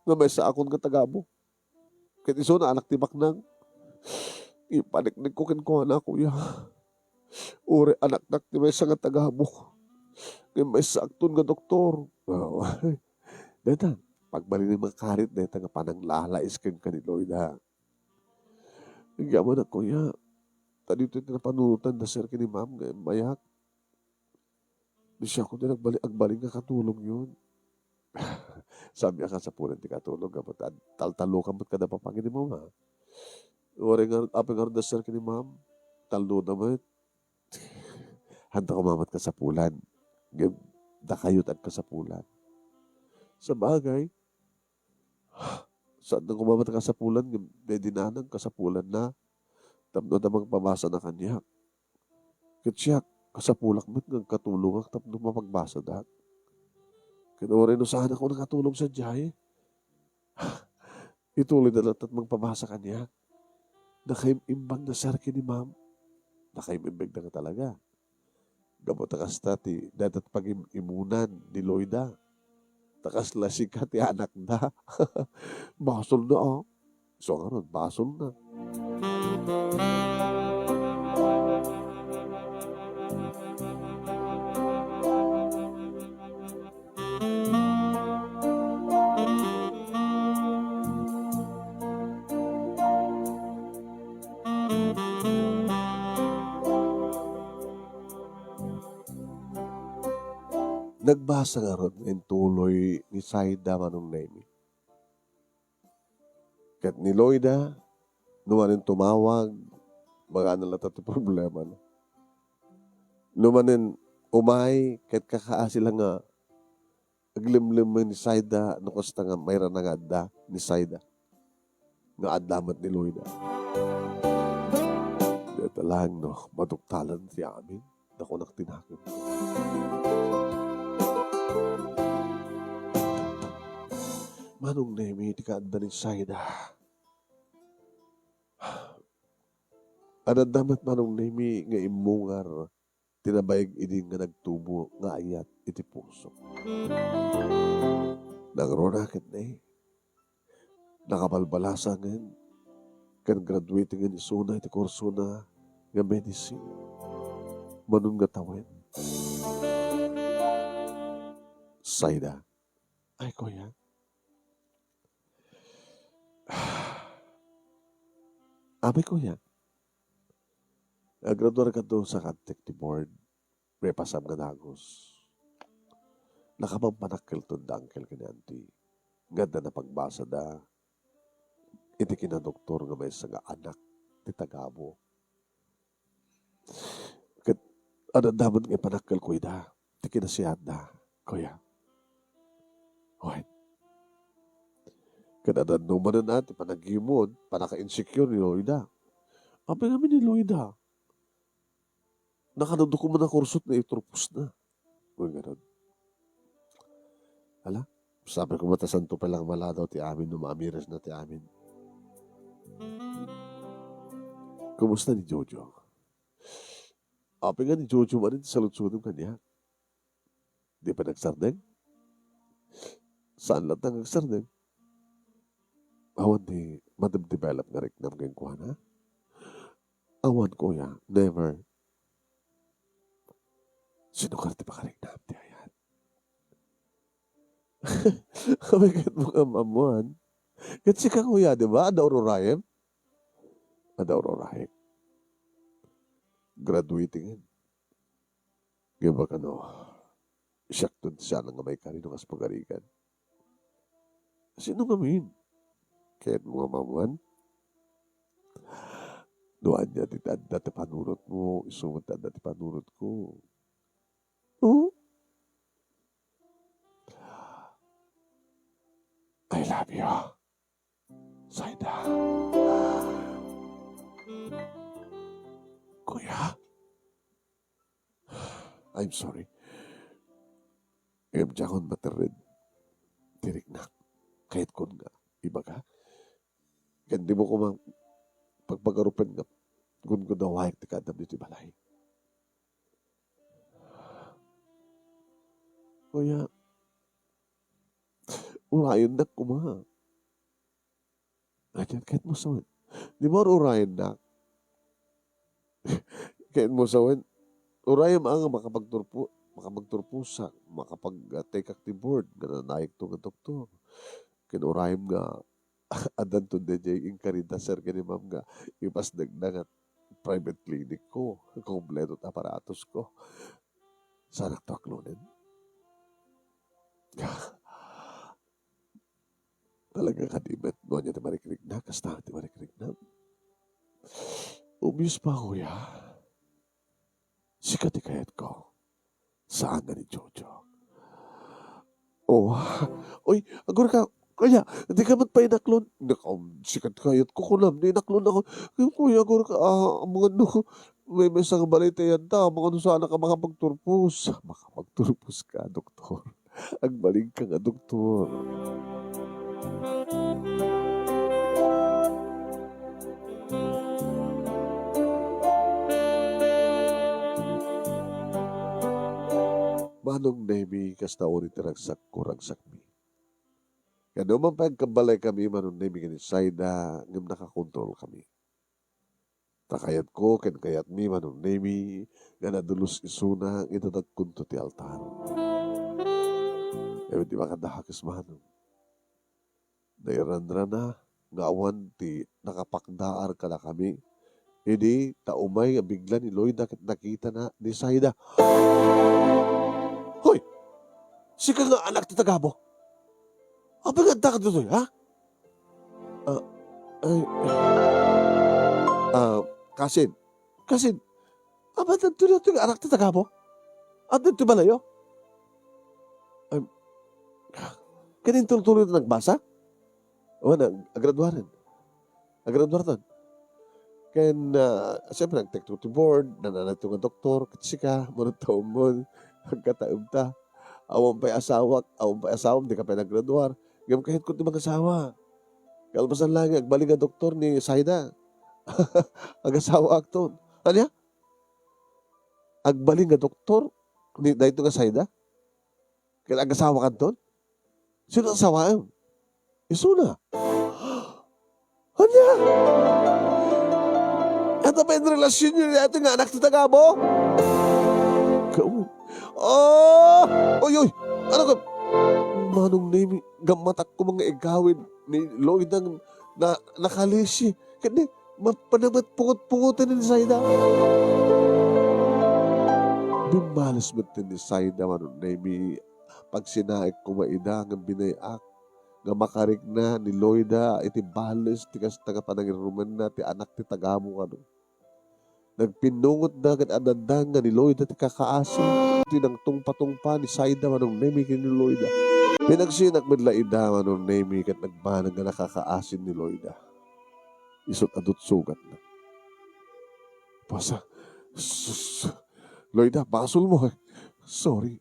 nga maysaakon nga taga-abo. Ket isuna, anak ti baknang. Ipaniknekko kenkuana, kuya. Uray anaknak ti maysa nga taga-abo. Ngem maysaakton nga doktor. Dayta, pagbalin nga makarit dayta nga pananglalais kenka ni Loida. Agyamanak, kuya. Ta ditoy ti napanunotan da sir ken ni ma'am nga immayak. Ni siak ti nagbali-, agbalin nga katulongyon. Saan a kasapulan ti katulong, gapu ta taltalokam met kada papanginimam, ha? Uray nga, apay ngarud da sir ken ni ma'am, talnoda met. Haanto koma met kasapulan. Ngem dakayo ti agkasapulan. Sabagay, saan koma met kasapulan, ngem daydi nanang kasapulanna tapno adda mangpabasana kaniak. Ket siak, kasapulak met nga agkatulongak tapno mapagbasadak. Ket uray no saanakon a katulong sadiay, ituloyda latta ti mangpabasa kaniak. Nakaim-imbag da sir ken ni ma'am. Nakaim-imbag da nga talaga. Gapu ta kasta ti dayta ti pagim-imunan ni Loida. Ta kasla sika ti anakda. Basolna, a. Isu ngarud, basolna. Nagbasa ngarud nga intuloy ni Saida, Manong Nemi. Ket ni Loida, no manen tumawag, magana latta ti problemana. No manen umay, ket kakaasi la nga aglemlemmeng ni Saida, no kasta nga mayra na nga adda ni Saida, nga adda met ni Loida. Talaang no, maduktalan ti amin, da kunak ti nakemko. Manong Nemi, ti kaadda ni Saida. Adda met Manong Nemi nga immungar ti nabaig idi nga nagtubo nga ayat iti puso. Nangruna ket ne, nakabalbalasangen ken graduatengen isuna iti kursona nga medicine. Manong nga tawen. Saida. Ay, kuya. Abi, kuya. Agraduar kadto sa kadtek ti board. Maipassam nga dagus. Nakapampanakkelton da uncle ken auntie nga adda napagbasada iti kinadoktor nga maysa nga anak ti tagabo. Ket adda met nga ipanakkelko ida ti kinasiatda, kuya. Wen. Ket adda no manen a ti panagimon, panaka-insecure ni Loida. Apay ngamin ni Loida? Nakaduduko man a kursot nga iturposna. Wen ngarud. Ala, sabi ko met a santo pay lang maladaw ti amin no maamiresna ti amin. Kumusta ni Jojo? Apay nga ni Jojo manen ti saludsodem kaniak? Di pay nagsardeng? Saan latta nga agsardeng? Awan ti madebdevelop nga riknam kenkuana? Awan, kuya. Never. Sino kadi ti pakariknam ti ayat? Kami ket mo nga maammuan. Ket sika, kuya, di ba? Adda ururayem? Adda ururayem. Graduating. Ngem baka no, siakton ti siana nga maikari no kas pagarigan. Sino ngamin? Ket mo nga maammuan? No ania ti adda ti panunotmo, isu met ti adda ti panunotko. Oh? I love you. Saida. Kuya? I'm sorry. Ngem diakon materred ti riknak. Kayatkon nga ibaga. Ken dimo koma pagpagarupen nga gudgudawaek ti kaadam ditoy balay. Kuya, urayennak koma. Ket, ket mo sawen. Di ba urayennak? Ket mo sawen. Urayem a nga makapagturpo-, makapagturposak, makapag-, ah, take-ak ti board, nga nanayekto nga doktor. Ken urayem nga addanto daydiay inkarida, sir, ken ni ma'am nga ipasdekda nga private clinic ko, kompleto ti aparatos ko. Saanakto aklonen? Talaga kadi met no ania ti marikrikna, kasta ti marikrikna. Obvious pa, kuya. Sika ti kayatko. Saan nga ni Jojo. Oh, oy, agurka, kuya, di ka met pay inaklon. Nak-, um, sika ti kayatko, kunam, di inaklon ako. Kuya, agurka, ah, amangan no, may, may isang balay ti ayanta, amangan no saan ka makapagturpos. Makapagturpos ka, doktor. Agbalinka nga doktor. Manong Nemi, kasta uri ti ragsakko, ragsakmi. Kaduman pay agkabbalay kami, Manong Nemi, ken ni Saida, ngem nakakontrol kami. Ta kayatko ken kayatmi, Manong Nemi, nga nadulos isuna nga idatagkonto ti altar. Ket di makadakes, Manong. Nairanrana nga awan ti nakapakdaar kadakami. Idi ta umay nga bigla ni Loida ket nakitana ni Saida. Hoy! Sika nga anak ti tagabo. Apay nga adda ka ditoy, ha? Ah, ay, ah, kasin, kasin, apay adda ditoy nga anak ti tagabo? Adda ditoy balayo? Ay, ken intultuloy ta nagbasa? O, na, agraduaren. Agraduarton. Ken, ah, siyempre, nagtekto ti board, nananadto nga doktor, ket sika, manong taumon, agkataebta. Awan pay asawak, awan pay asawam, dika pay naggraduar. Ngem kayatko ti mangasawa. Kalpasan laeng, agbalin nga doktor ni Saida. Agasawaakton. Ania? Agbalin nga doktor ni daytoy nga Saida? Ket agasawakanton? Sino asawaem? Isuna. Ania? Ata pa in relasyonyo daytoy nga anak ti tagabo? Kamu. Ah! Oy, oy! Ano ka? Manong Nemi, gammatak koma nga igawid ni Loida nga na, nakalisi. Ket ni, mapanamat pungot-pungotan ni Saida. Bimmales met ni Saida, Manong Nemi, pagsinaek koma ida nga binay-ak nga makarikna ni Loida iti bales ti kasta nga panangirumenna ti anak ti tagabo kano. Nagpinnungotda ket adda nga ni Loida ti kakaasi ti nangtungpatungpa ni Saida, Manong Nemi, ken ni Loida. Pinagsinaek met la ida, Manong Nemi, ket nagbanag nga nakakaasin ni Loida. Isut' adut sugatna. Pasa, sus, Loida, basolmo, eh. Sorry.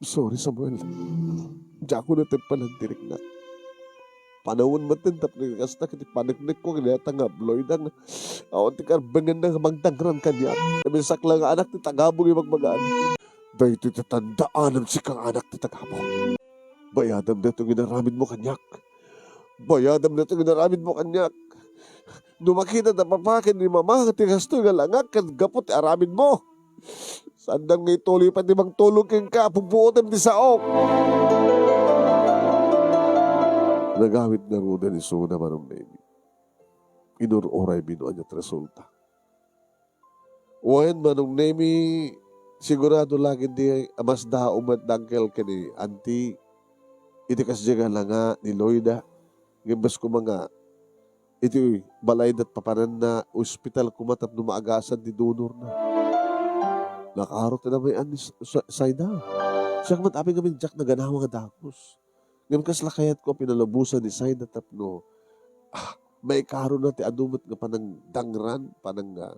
Sorry, Samuel. Diak netep panagtirikna. Panawen met tapno kasta ket paneknekko ken dayta nga Loida nga awan ti karbengenna nga mangdangran kaniak. Naminsak la nga anak ti tagabo nga ibagbagaan. Daytoy ti tandaan, sika nga anak ti tagabo. Bayadam daytoy nga inaramidmo kaniak. Bayadam daytoy nga inaramidmo kaniak. No makita da papa ken ni mama ti kastoy nga langak ket gapu ti aramidmo. Saandam nga ituloy pay ti mangtulong kenka, pupuotem ti saok. Nagawid ngaruden isuna, Manong Nemi. Inur-uraymi no ania ti resulta. Wen, Manong Nemi, sigurado la ketdi a masdaaw met da uncle ken ni auntie iti kasdiay nga langa ni Loida. Ngem bes koma nga iti balayda ti papananna, ospital koma tapno maagasat ti donorna. Nakaaro ti namay-an ni Sa-, Sa-, Saida. Siak met amin ngamin diak naganawa nga dagus. Ngem kasla kayatko a pinalubosan ni Saida tapno, ah, maikarona ti adu met nga panangdangran, panang-, ah,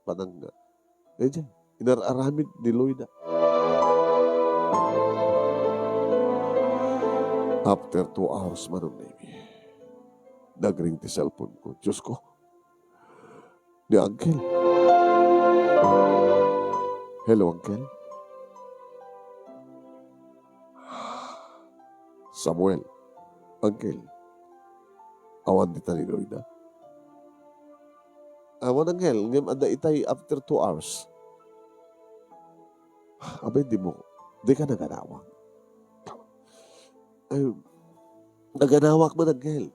panang-, ah, eh, diyan, inar-aramid ni Loida. After two hours, Manong Nemi, nagring ti cellphone ko. Diyos ko, ni Uncle. Hello, Uncle. Samuel, Uncle, awan dita ni Loida? Awan, Uncle, ngem adda itay after two hours. Abay, di mo, di ka naganawak. Ay, naganawak man, Uncle.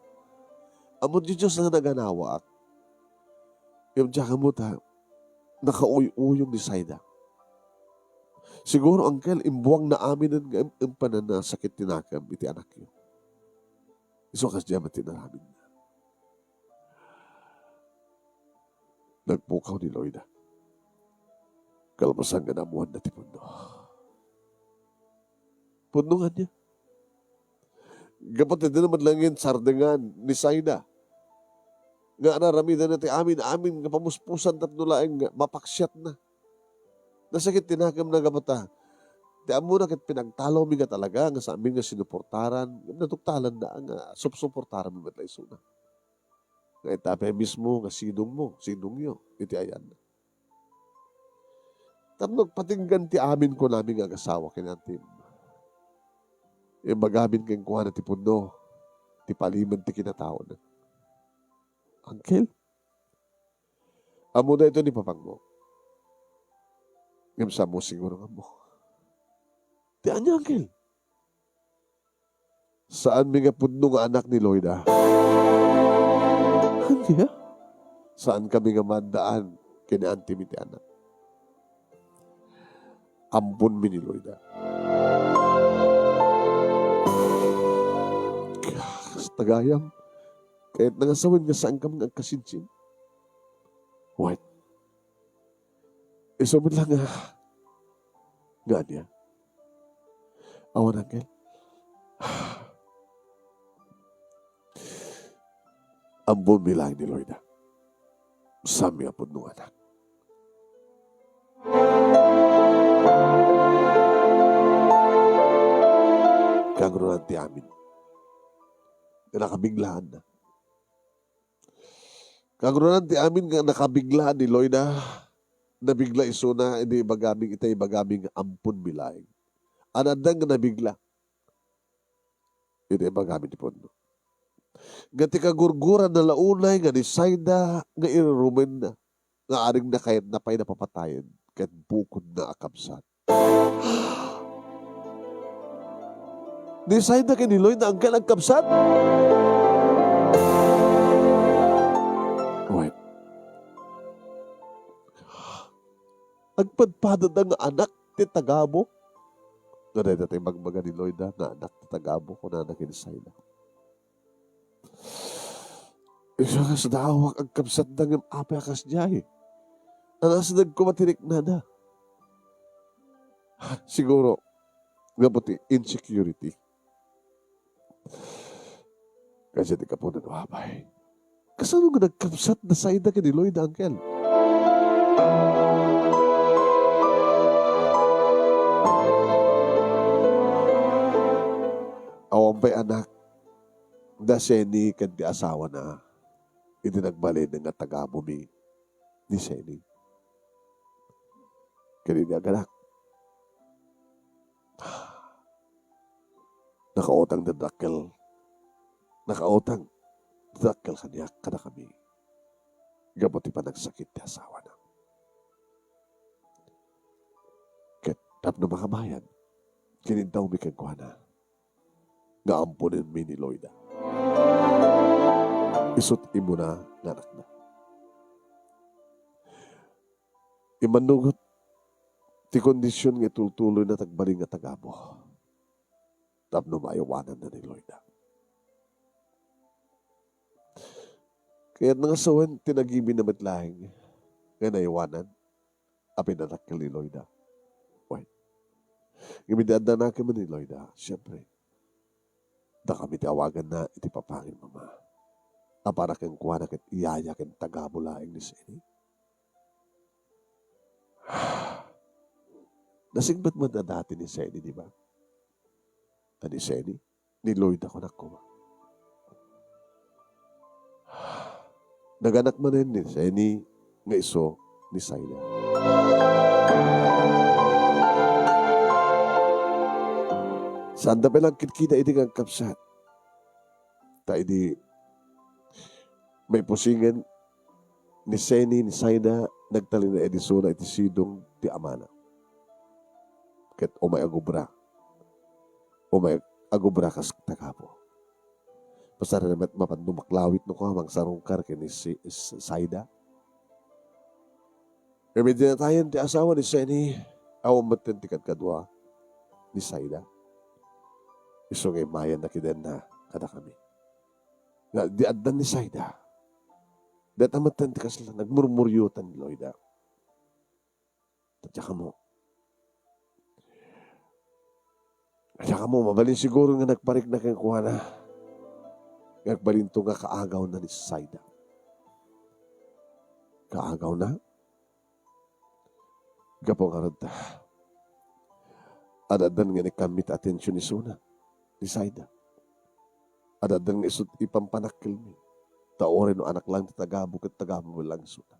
Ammo ti Dios nga naganawak. Ngem diak ammo ta nakauy-uyong ni Saida. Siguro, Uncle, imbuangna aminen nga em-, empananna sakit ti nakem iti anakyo. Isu a kasdiay met ti inaramidna. Nagpukaw ni Loida. Kalpasan nga naammoanna ti pudno. Pudno nga ania? Gapu ta dina met laeng sardengan ni Saida nga ar-aramidenna ti amin-amin nga pamuspusan tapno laeng mapaksiatna. Nasakit ti nakemna gapu ta ti ammona ket pinagtalawmi nga talaga nga saanmi nga sinuportaran, ngem natuktalanna nga supsuportaranmi met la isuna. Nga ita pay mismo nga sidongmo, sidongyo iti ayanna. Tapno agpatinggan ti amin, kunami nga agasawa ken ni antim. Imbagamin kenkuana ti pudno, ti palimed ti kinataona. Uncle, ammo daytoy ni papangmo. Ngem saanmo siguro nga ammo. Ti ania, Uncle? Saanmi nga pudno nga anak ni Loida. Ania? Saankami nga maaddaan ken ni antim iti anak. Amponmi ni Loida. Kas tagayam, kayatna nga sawen nga saankami nga agkasinsin. What? Isu met la nga, nga ania? Awan, Uncle. Amponmi laeng ni Loida. Sami a pudno nga anak. Kangrunaan ti amin nga nakabiglaanna. Kangrunaan ti amin nga nakabiglaan ni Loida. Nabigla isuna idi ibagami, ita ibagami nga ampon bilaing. Adda nga nabigla iti ibagami ti pudno. Nga ti kagurguranna la unay nga ni Saida nga irurumenna, nga adingna kayatna pay a papatayen ket bukodna a kabsat. Ni Saida ken ni Loida, angkel agkabsat? Wen, agpadpadada nga anak ti tagabo. Nga dayta ti magmaga ni Loida nga anak ti tagabo, kunana ken ni Saida. Isu a kasdaawak, agkabsatda ngem apay a kasdiay? Anasdeg koma ti riknada. Siguro, gapu ti insecurity. Kasi ti kapunan, apay. Kasano nga nagkabsat da Saida ken ni Loida, angkel? Awan pay anak da Seni ken ti asawana idi nagbalin nga tagabo mi ni Seni. Ken idi aganak, nakautang da dakkel, nakautang da dakkel kaniak, kadakami, gapu ti panagsakit ti asawana. Ket tapno makabayad, kiniddawmi kenkuana nga amponenmi ni Loida. Isut' immuna nga anakda. Immannugot ti kondision nga itultuloyna ti agbalin nga tagabo tapno maaywananna ni Loida. Kayatna nga sawen ti nagibina met laeng nga naaywanan a pinadakkel ni Loida. Wen, ngem idi adda nakem ni Loida, siempre, dakami ti awaganna iti papangin, Mama, a para kenkuana ket yaya ken tagabo laeng ni Seni. Nasingpet met a dati ni Seni, di ba? A ni Seni, ni Loida, kunak koma. Naganak manen ni Seni nga isu ni Saida. Saanda pay la agkidkida idi nga agkabsat. Ta idi maipusingen ni Seni ni Saida, nagtalinaed isuna iti sidong ti amana. Ket umay agubra. Umay agubra kas tagabo. Pasarana met mapan dumaklawit no kua mangsarungkar ken ni Si-, S-, Saida. Ngem idi natayen ti asawa ni Seni, awan metten ti kadkadua ni Saida. Isu nga immayanna, kidenna kadakami. Nga, di addan ni Saida. Dayta metten ti kasla, nagmurmuriotan ni Loida. Tatya kamo. Tatya kamo, mabalin siguro nga nagparikna kenkuana. Nga agbalinto nga kaagawna ni Saida. Kaagawna? Gapu ngarud ta, ad-addan nga inikkanmi ti atension isuna ni Saida. Ad-addan nga isut' ipampanakkilmi. Ta uray no anak lang ti tagabo ket tagabo lang isuna.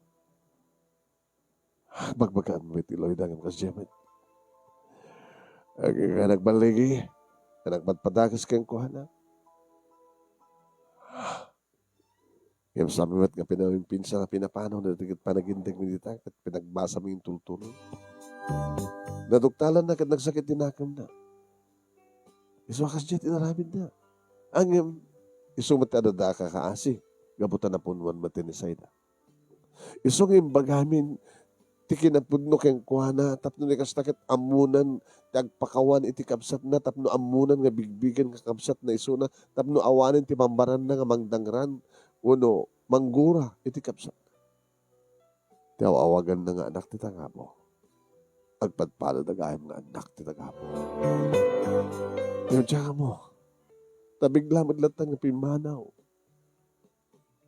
Bagbagaanmi ti Loida ngem kasdiay met. Ag-, nga nagballigi, nga nagpadpadakes kenkuana. Ngem sami met nga pinawimpinsan a pinapanaw dagiti panagindegmi dita ket pinagbasami intultuloy. Naduktalanna ket nagsakit ti nakemna. Isu a kasdiay ti inaramidna. Ngem isu met ti adda a kakaasi, gapu ta napunuan met ni Saida. Isu nga imbagamin ti kinapudno kenkuana, tapno ni kasta ket ammonan ti agpakawan iti kabsatna, tapno ammonan nga bigbigen nga kabsatna isuna, tapno awanen ti bambaranna nga mangdangran wenno manggura iti kabsatna. Ti aw-awaganna nga anak ti tagabo, agpadpadada gayam nga anak ti tagabo. Ngem diak ammo, ta bigla met latta nga pimmanaw.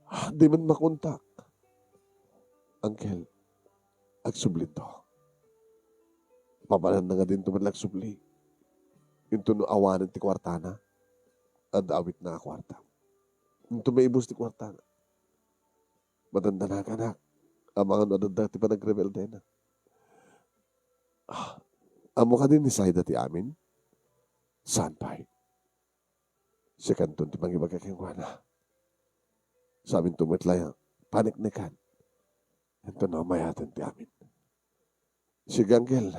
Ah, di man makontak. "Uncle, agsublinto." Papananna nga dinto met la agsubli. Inton no awanen ti kuartana, adda awitna a kuarta. Inton maibus ti kuartana, madandanak, anak. Amangan no adda ti panagrebeldena. Ah, ammo kadi ni Saida ti amin? Saan pay? Sikanton ti mangibaga kenkuana. Saminto met la, paniknekan. Inton no mayaten ti amin. Sige, Uncle.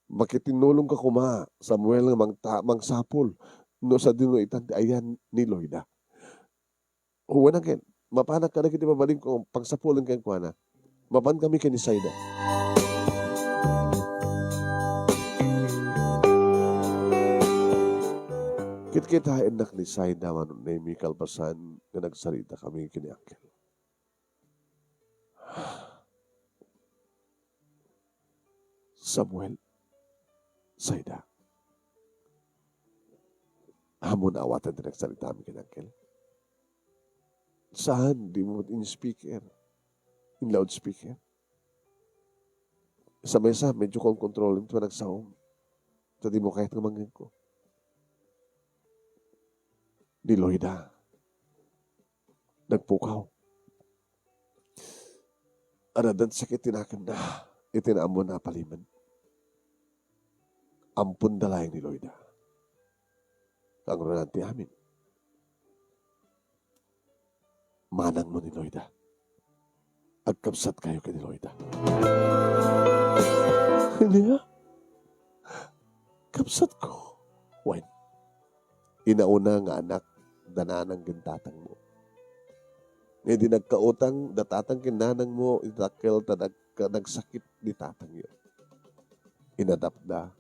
Makitinulongka koma, Samuel, nga mangta-, mangsapul no sadino itan ti ayan ni Loida. Wen, Uncle, mapanak kadagiti babalinko pangsapulen kenkuana. Mapan kami ken ni Saida. Kitkitaennak ni Saida, Manong Nemi, kalpasan nga nagsarita kami ken ni Uncle. Samuel, Saida. Ammom a awaten ti nagsaritaam ken Uncle? Saan, dimo met in-speaker, in-loudspeaker? Sa maysa, medyo konkontrolem ti panagsaom. Ta dimo kayat nga mangngegko. Ni Loida. Nagpukaw. Addan sakit ti nakemna iti naammona a palimed. Amponda laeng ni Loida. Kangrunaan ti amin. Manangmo ni Loida. Agkabsatkayo ken ni Loida. Ania? Kabsatko? Wen, inauna nga anak da nanang ken tatangmo. Nga idi nagkautang da tatang ken nanangmo iti dakkel ta nagka-, nagsakit ni tatangyo. Inadapda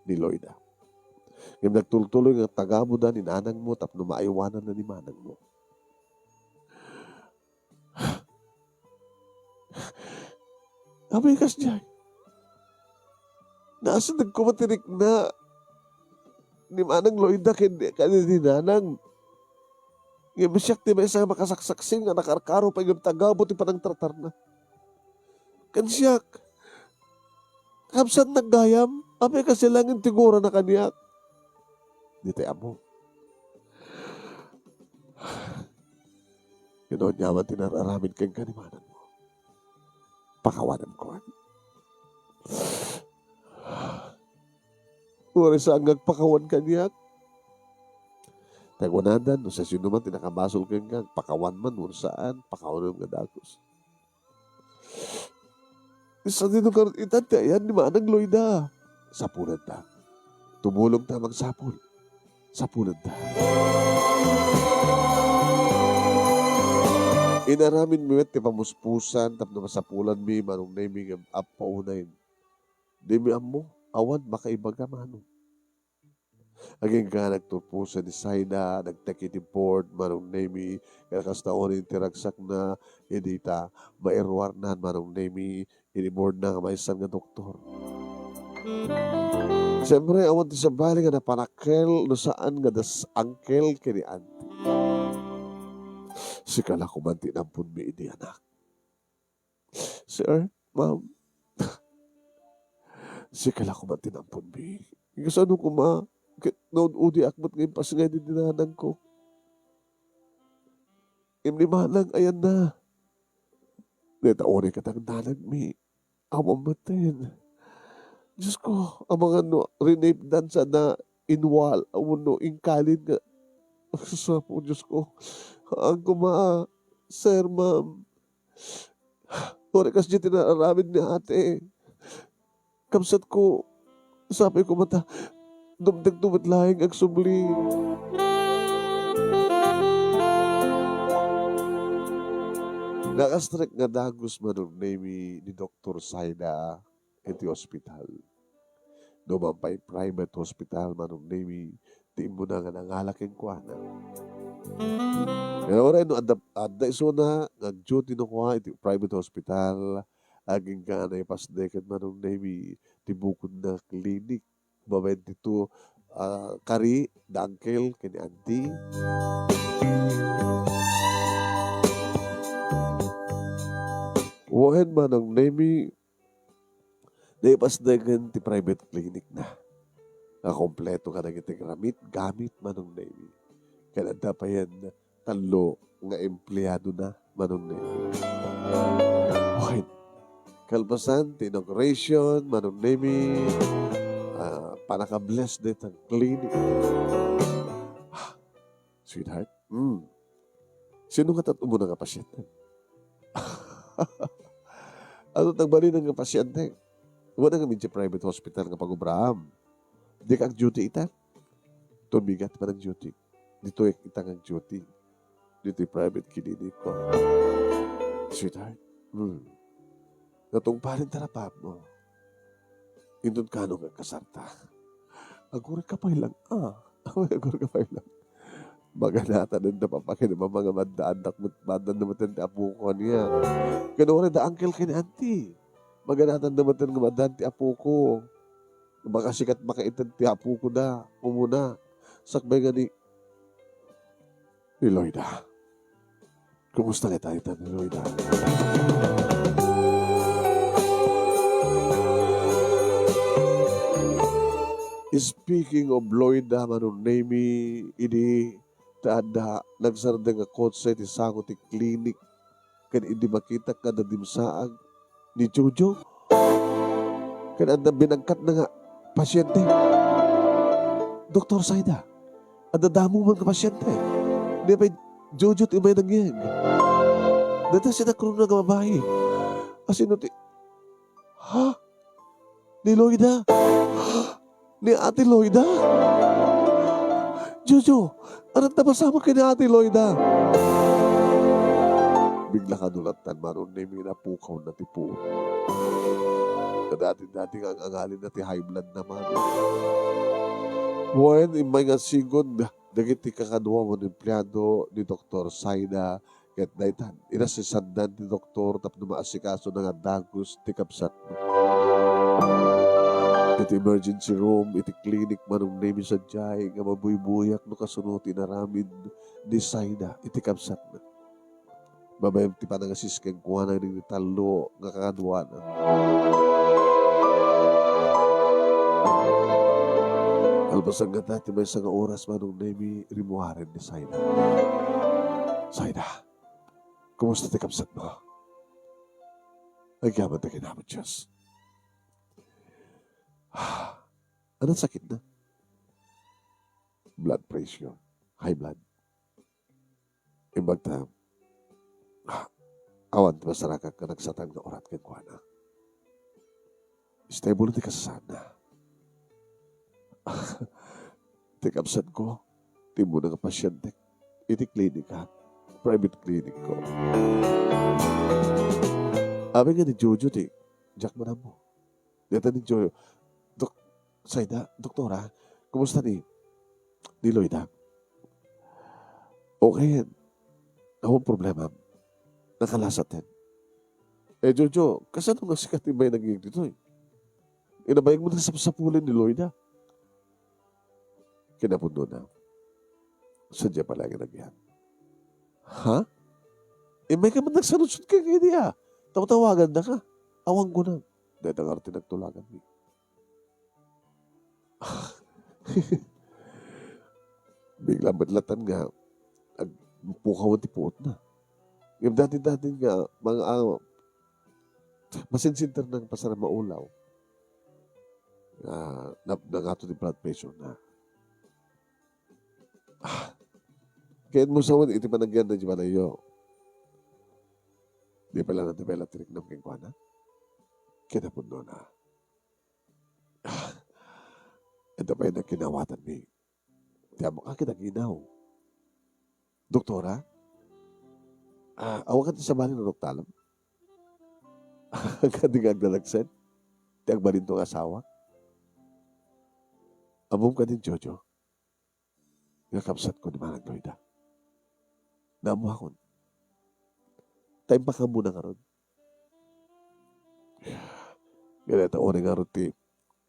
ni Loida. Ngem nagtultuloy nga tagabuda ni nanangmo tapno maaywananna ni manangmo. Apay kasdiay? Naasideg koma ti rikna ni Manang Loida ken, ken ni Nanang. Ngem siak ti maysa nga makasaksaksim nga nakarkaro pay ngem tagabu ti panangtartarna. Ken siak, kabsatnak gayam, apay kasdiay laeng ti gurana kaniak? Ditoy ammo. Ket no ania man ti nar-aramid kenka ni manangmo, pakawananko. Uray saan nga agpakawan kaniak. Ta kunada, no siasinoman ti nakabasol kenka, agpakawan man wenno saan, pakawanem nga dagus. Sadino ngarud itan ti ayan ni Manang Loida? Sapulanta. Tumulongta a mangsapul. Sapulanta. Inaramidmi met ti pamuspusan tapno masapulanmi, Manong Nemi, ngem appaunay. Dimi ammo, awan makaibaga, Manong. Agingga nagturposan ni Saida, nagtek iti board, Manong Nemi, ket kasta unay ti ragsakna, idi ta mairuarnan, Manong Nemi, iti boardna nga maysa nga doktor. Siyempre, awan ti sabali nga napanakkel no saan nga das uncle ken ni auntie. Sika la koma ti inamponmi idi, anak. Sir, ma'am, sika la koma ti inamponmi. Kasano koma, ket naud-udiak met nga impasngay ni nanangko. Ngem ni manang, ayanna. Dayta unay ket ang nanangmi. Awan metten. Diyos ko, amangan no rinapdan sana inwal, wenno inkalin nga. Sus, Apo, Diyos ko. Haan koma, sir, ma'am. Uray kasdiay ti naaramid ni ate. Kabsatko, sapay koma ta dumtengto met laeng agsubli. Nakastrek nga dagus, Manong Nemi, ni Doktor Saida iti ospital. No man pay private hospital, Manong Nemi, ti immuna nga nangala kenkuana. Ngem uray no adda, adda isuna nga agduty no kua iti private hospital, agingga naipasdeken, Manong Nemi, ti bukodna clinic babaen ditoy, ah, kari, da uncle, ken ni auntie. Wen, Manong Nemi, naipasda ken ti private clinic na. Nga kompleto kadagiti gamit, gamit, Manong Nemi. Ken adda payen tallo nga empleado na, Manong Nemi. Wen, kalpasan ti inauguration, Manong Nemi, ah, panaka-bless dayta clinic. Ah, sweetheart, hmm. Sino nga tat-, umuna nga pasyente? Ano nagbalin nga pasyente? Wala nga medyo private hospital nga pagubraam. Di ka ag-duty ita? Tumigat pa ng duty. Ditoy ita nga duty. Ditoy private clinic ko. Sweetheart, hmm. Natungpalan ta na, Pablo. Inton kano nga kasarta. Agurek ka pay lang, ah. Agurek ka pay lang. Maganatan da papakinamama nga maddaandak met, maddan na met ti apoko niya. Kunwari da uncle ken auntie. Maganatan da met nga maddan ti apoko. Baka sikat makaited ti apoko da. Umuna. Sakbay nga ni, ni Loida. Kumusta nga tayo, Tano Loida? Speaking of Loida, Manong Nemi, idi ta adda nagsardeng a kotse ti sango ti klinik, ken idi makitak nga adda dimsaag ni Jojo, ken adda binangkatna nga pasyente. Doktor Saida, adda damo man nga pasyente. Di pay Jojo ti umay nangyeg. Data sinakruna nga babae. Asino ti, ha? Ni Loida? Ni Ate Loida? Jojo, anong napasamak ken ni Ate Loida? Bigla ka nulatan, Manong Nemi, napukaw na ti puot. Kadati-dati nga ang-angalin na ti high blood naman. Wen, immay nga sigud, dagiti kakadua wenno empleado ni Doktor Saida, ket daytan, inasisandan ti doktor tapno maasikaso nga dagus ti kabsatna. Iti emergency room, iti clinic, Manong Nemi, sadiay nga mabuybuyak no kasano ti inaramid ni Saida iti kabsatna. Babaen ti panangasis kenkuana iti tallo nga kakaduana. Kalpasan ngata ti maysa nga oras, Manong Nemi, rimmuaren ni Saida. Saida, kumusta ti kabsatmo? Agyaman ta ken Apo Dios. Anong sakit na? Blood pressure. High blood. Imbag ta, ah, awan ti masarakan nga nagsatan nga urat kenkuana. Stable ti kasasaadna. Ti kabsatko, ti umuna nga pasyente iti klinika, private clinic ko. Amin nga ni Jojo ti, diak man ammo. Dita ni Jojo, Dok, Saida, doktora, kumusta ni, ni Loida? Okay, awan problema. Nakalasat yan. Eh, Jojo, kasano nga sika ti may naging ditoy? Inabayag mo na sapsapulin ni Loida. Kinapudnona, sadiay pay laeng nga nagyan. Ha? Immay ka man nagsaludsod ka kadi, ah. Tawtawagan da ka. Awan ko na. Dayta nga ti nagtulagan mi. Bigla met latan nga agpukaw ti puot na. Ngem dati-dati nga mga, ah, masinsinter nang pasar maulaw. Ah, nap-, nangato ti blood pressure na. Ah, ket mo sawen iti panagyan na di balayo. Di pala na, di pala tinignan kenkuana. Kinapudnona. Ah, ito pa yung nakinawatan ni. Ti amo ka kita ginaw. Doktora? Ah, awakan ti sabali no doktalam? Kadi nga agdalagsen? Ti agbalinto nga asawa? Amom kadin, Jojo? Nga kabsatko ni Manang Loida. Naammuakon. Ta impakamuna ngarud. Nga dayta uray ngarud ti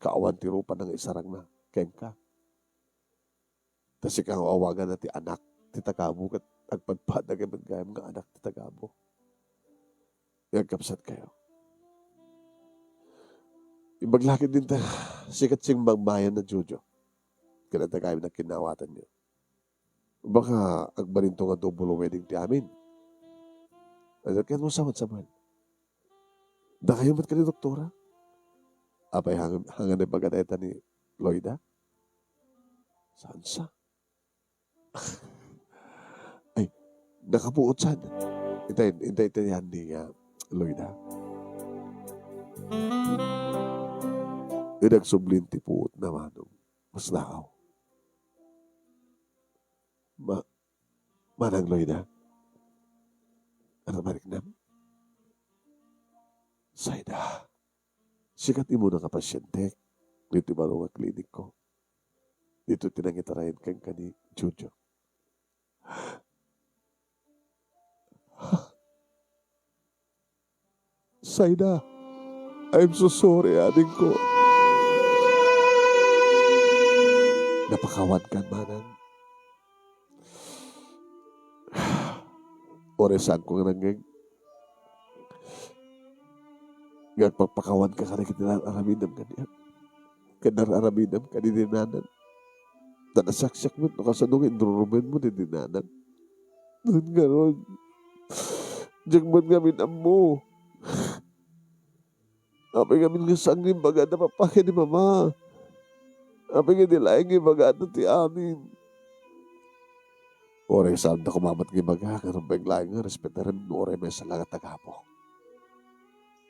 kaawan ti rupa nga isarangna kenka. Ta sika nga awaganna ti anak ti tagamo ket agpadpada ket gayam nga anak ti tagamo. Nga agkabsatkayo. Imbag la ketdin ta, sika ti simmangbayan a Jojo. Ken adda gayam nga kinnawatanyo. Baka agbalinto nga double wedding ti amin. Ket no, Samuel, Samuel. Dakayo met kadi doktora? Apay hang-, hangan ibaga dayta ni Loida? Saan sa? Ay, nakapuot saan? Intay, intay, intay, ni, ah, Loida. Idi agsubli ti puot na, Manong, masdaaw. Ma-, Manang Loida? Ano mariknam? Saida, sika ti immuna nga pasientek ditoy baro nga klinikko. Ditoy ti nangitarayan kenka ni Jojo. Saida, I'm so sorry, adingko. Napakawankan, Manang. Uray saanko nga nangngeg nga agpakpakawanka kadagiti ar-aramidem kaniak. Ken ar-aramidem kadagiti nanang. Ta nasaksiak met no kasano nga inrurumenmo dagiti nanang. Ngarud, diak met ngamin ammo. Apay ngamin nga saan nga imbagada papa ken ni mama? Apay nga di laeng nga ibagada ti amin? Uray saanda koma met nga ibaga nga rumbeng laeng nga respetarem no uray maysa la nga tagabu.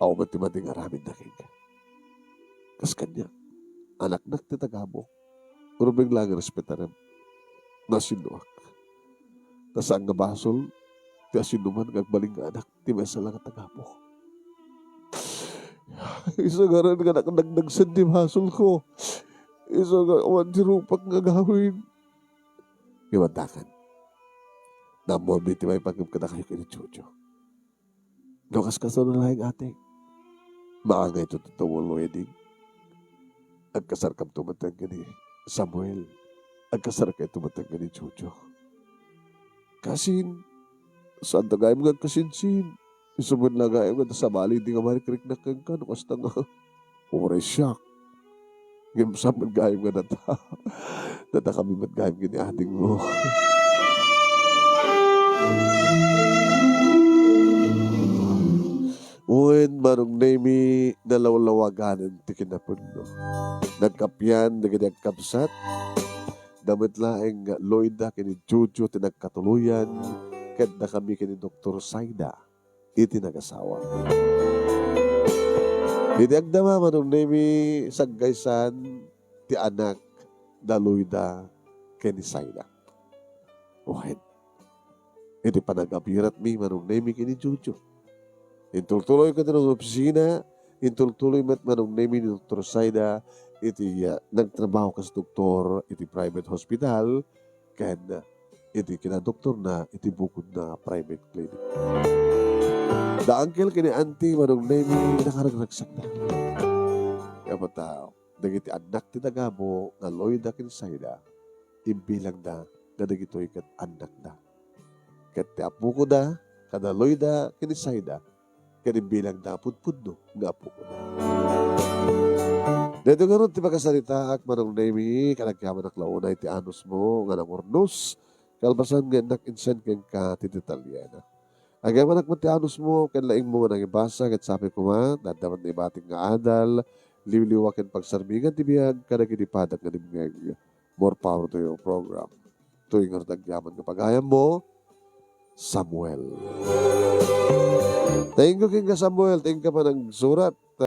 Awan met ti madi nga aramidna kenka. Kas kaniak, anaknak ti tagabu. Rumbeng laeng nga respetarem. Nasinnuak. Ta saan nga basol ti asinoman nga agbalin nga anak ti maysa la nga tagabu. Isu ngarud nga nakadagdagsen ti basolko. Isu nga awan ti rupak nga agawid. Ngem addakan. Naammomi ti maipanggep kadakayo ken ni Jojo. No kas-, kasano laeng, ate? Maangayto ti double wedding. Agkasarkam to met ken ni Samuel. Agkasarkayto met ken ni Jojo. Kasin, saanta gayam nga agkasinsin. Isu met la gayam nga sabali idi nga marikriknak kenka no kasta nga uray siak. Ngem saan met gayam nga data? Data kami met gayam ken ni adingmo. Wen, Manong Nemy, nalawlawaganen ti kinapudno. Nagkappia dagiti agkabsat. Adda met laeng nga Loida ken ni Jojo ti nagkatuloyan, ket dakami ken ni Doktor Saida iti nagasawa. Iti agdama, Manong Nemy, saggaysan ti anak da Loida ken ni Saida. Wen, iti panagabiratmi, Manong Nemy, ken ni Jojo. Intultuloyko ti opisina, intultuloy met, Manong Nemy, ni Doktor Saida iti, ah, nagtrabaho kas doktor iti private hospital, ken iti kinadoktorna iti bukod nga private clinic. Da uncle ken ni auntie, Manong Nemy, nakaragragsakda. Kaya pa tao, dagiti annak ti tagabu nga Loida ken Saida, imbilangda nga dagitoy ket annakda. Ket ti apokoda, kada Loida ken ni Saida, ket imbilangda a pudpudno nga apokoda. Daytoy ngarud ti pakasaritaak, Manong Nemy, ket agyamanak la unay ti anusmo nga nangurnos, kalpasan nga innak insend kenka ti detalyena. Agyamanak met ti anusmo ken laingmo nga nangibasa, ket sapay koma, adda met naibatik nga adal, liwliwa ken pagsarmingan ti biag kadagiti padak nga dimngeg. More power to your program. Toy ngarud agyaman nga pagayammo, Samuel. Thank you kenka, Samuel. Thank you panagsurat.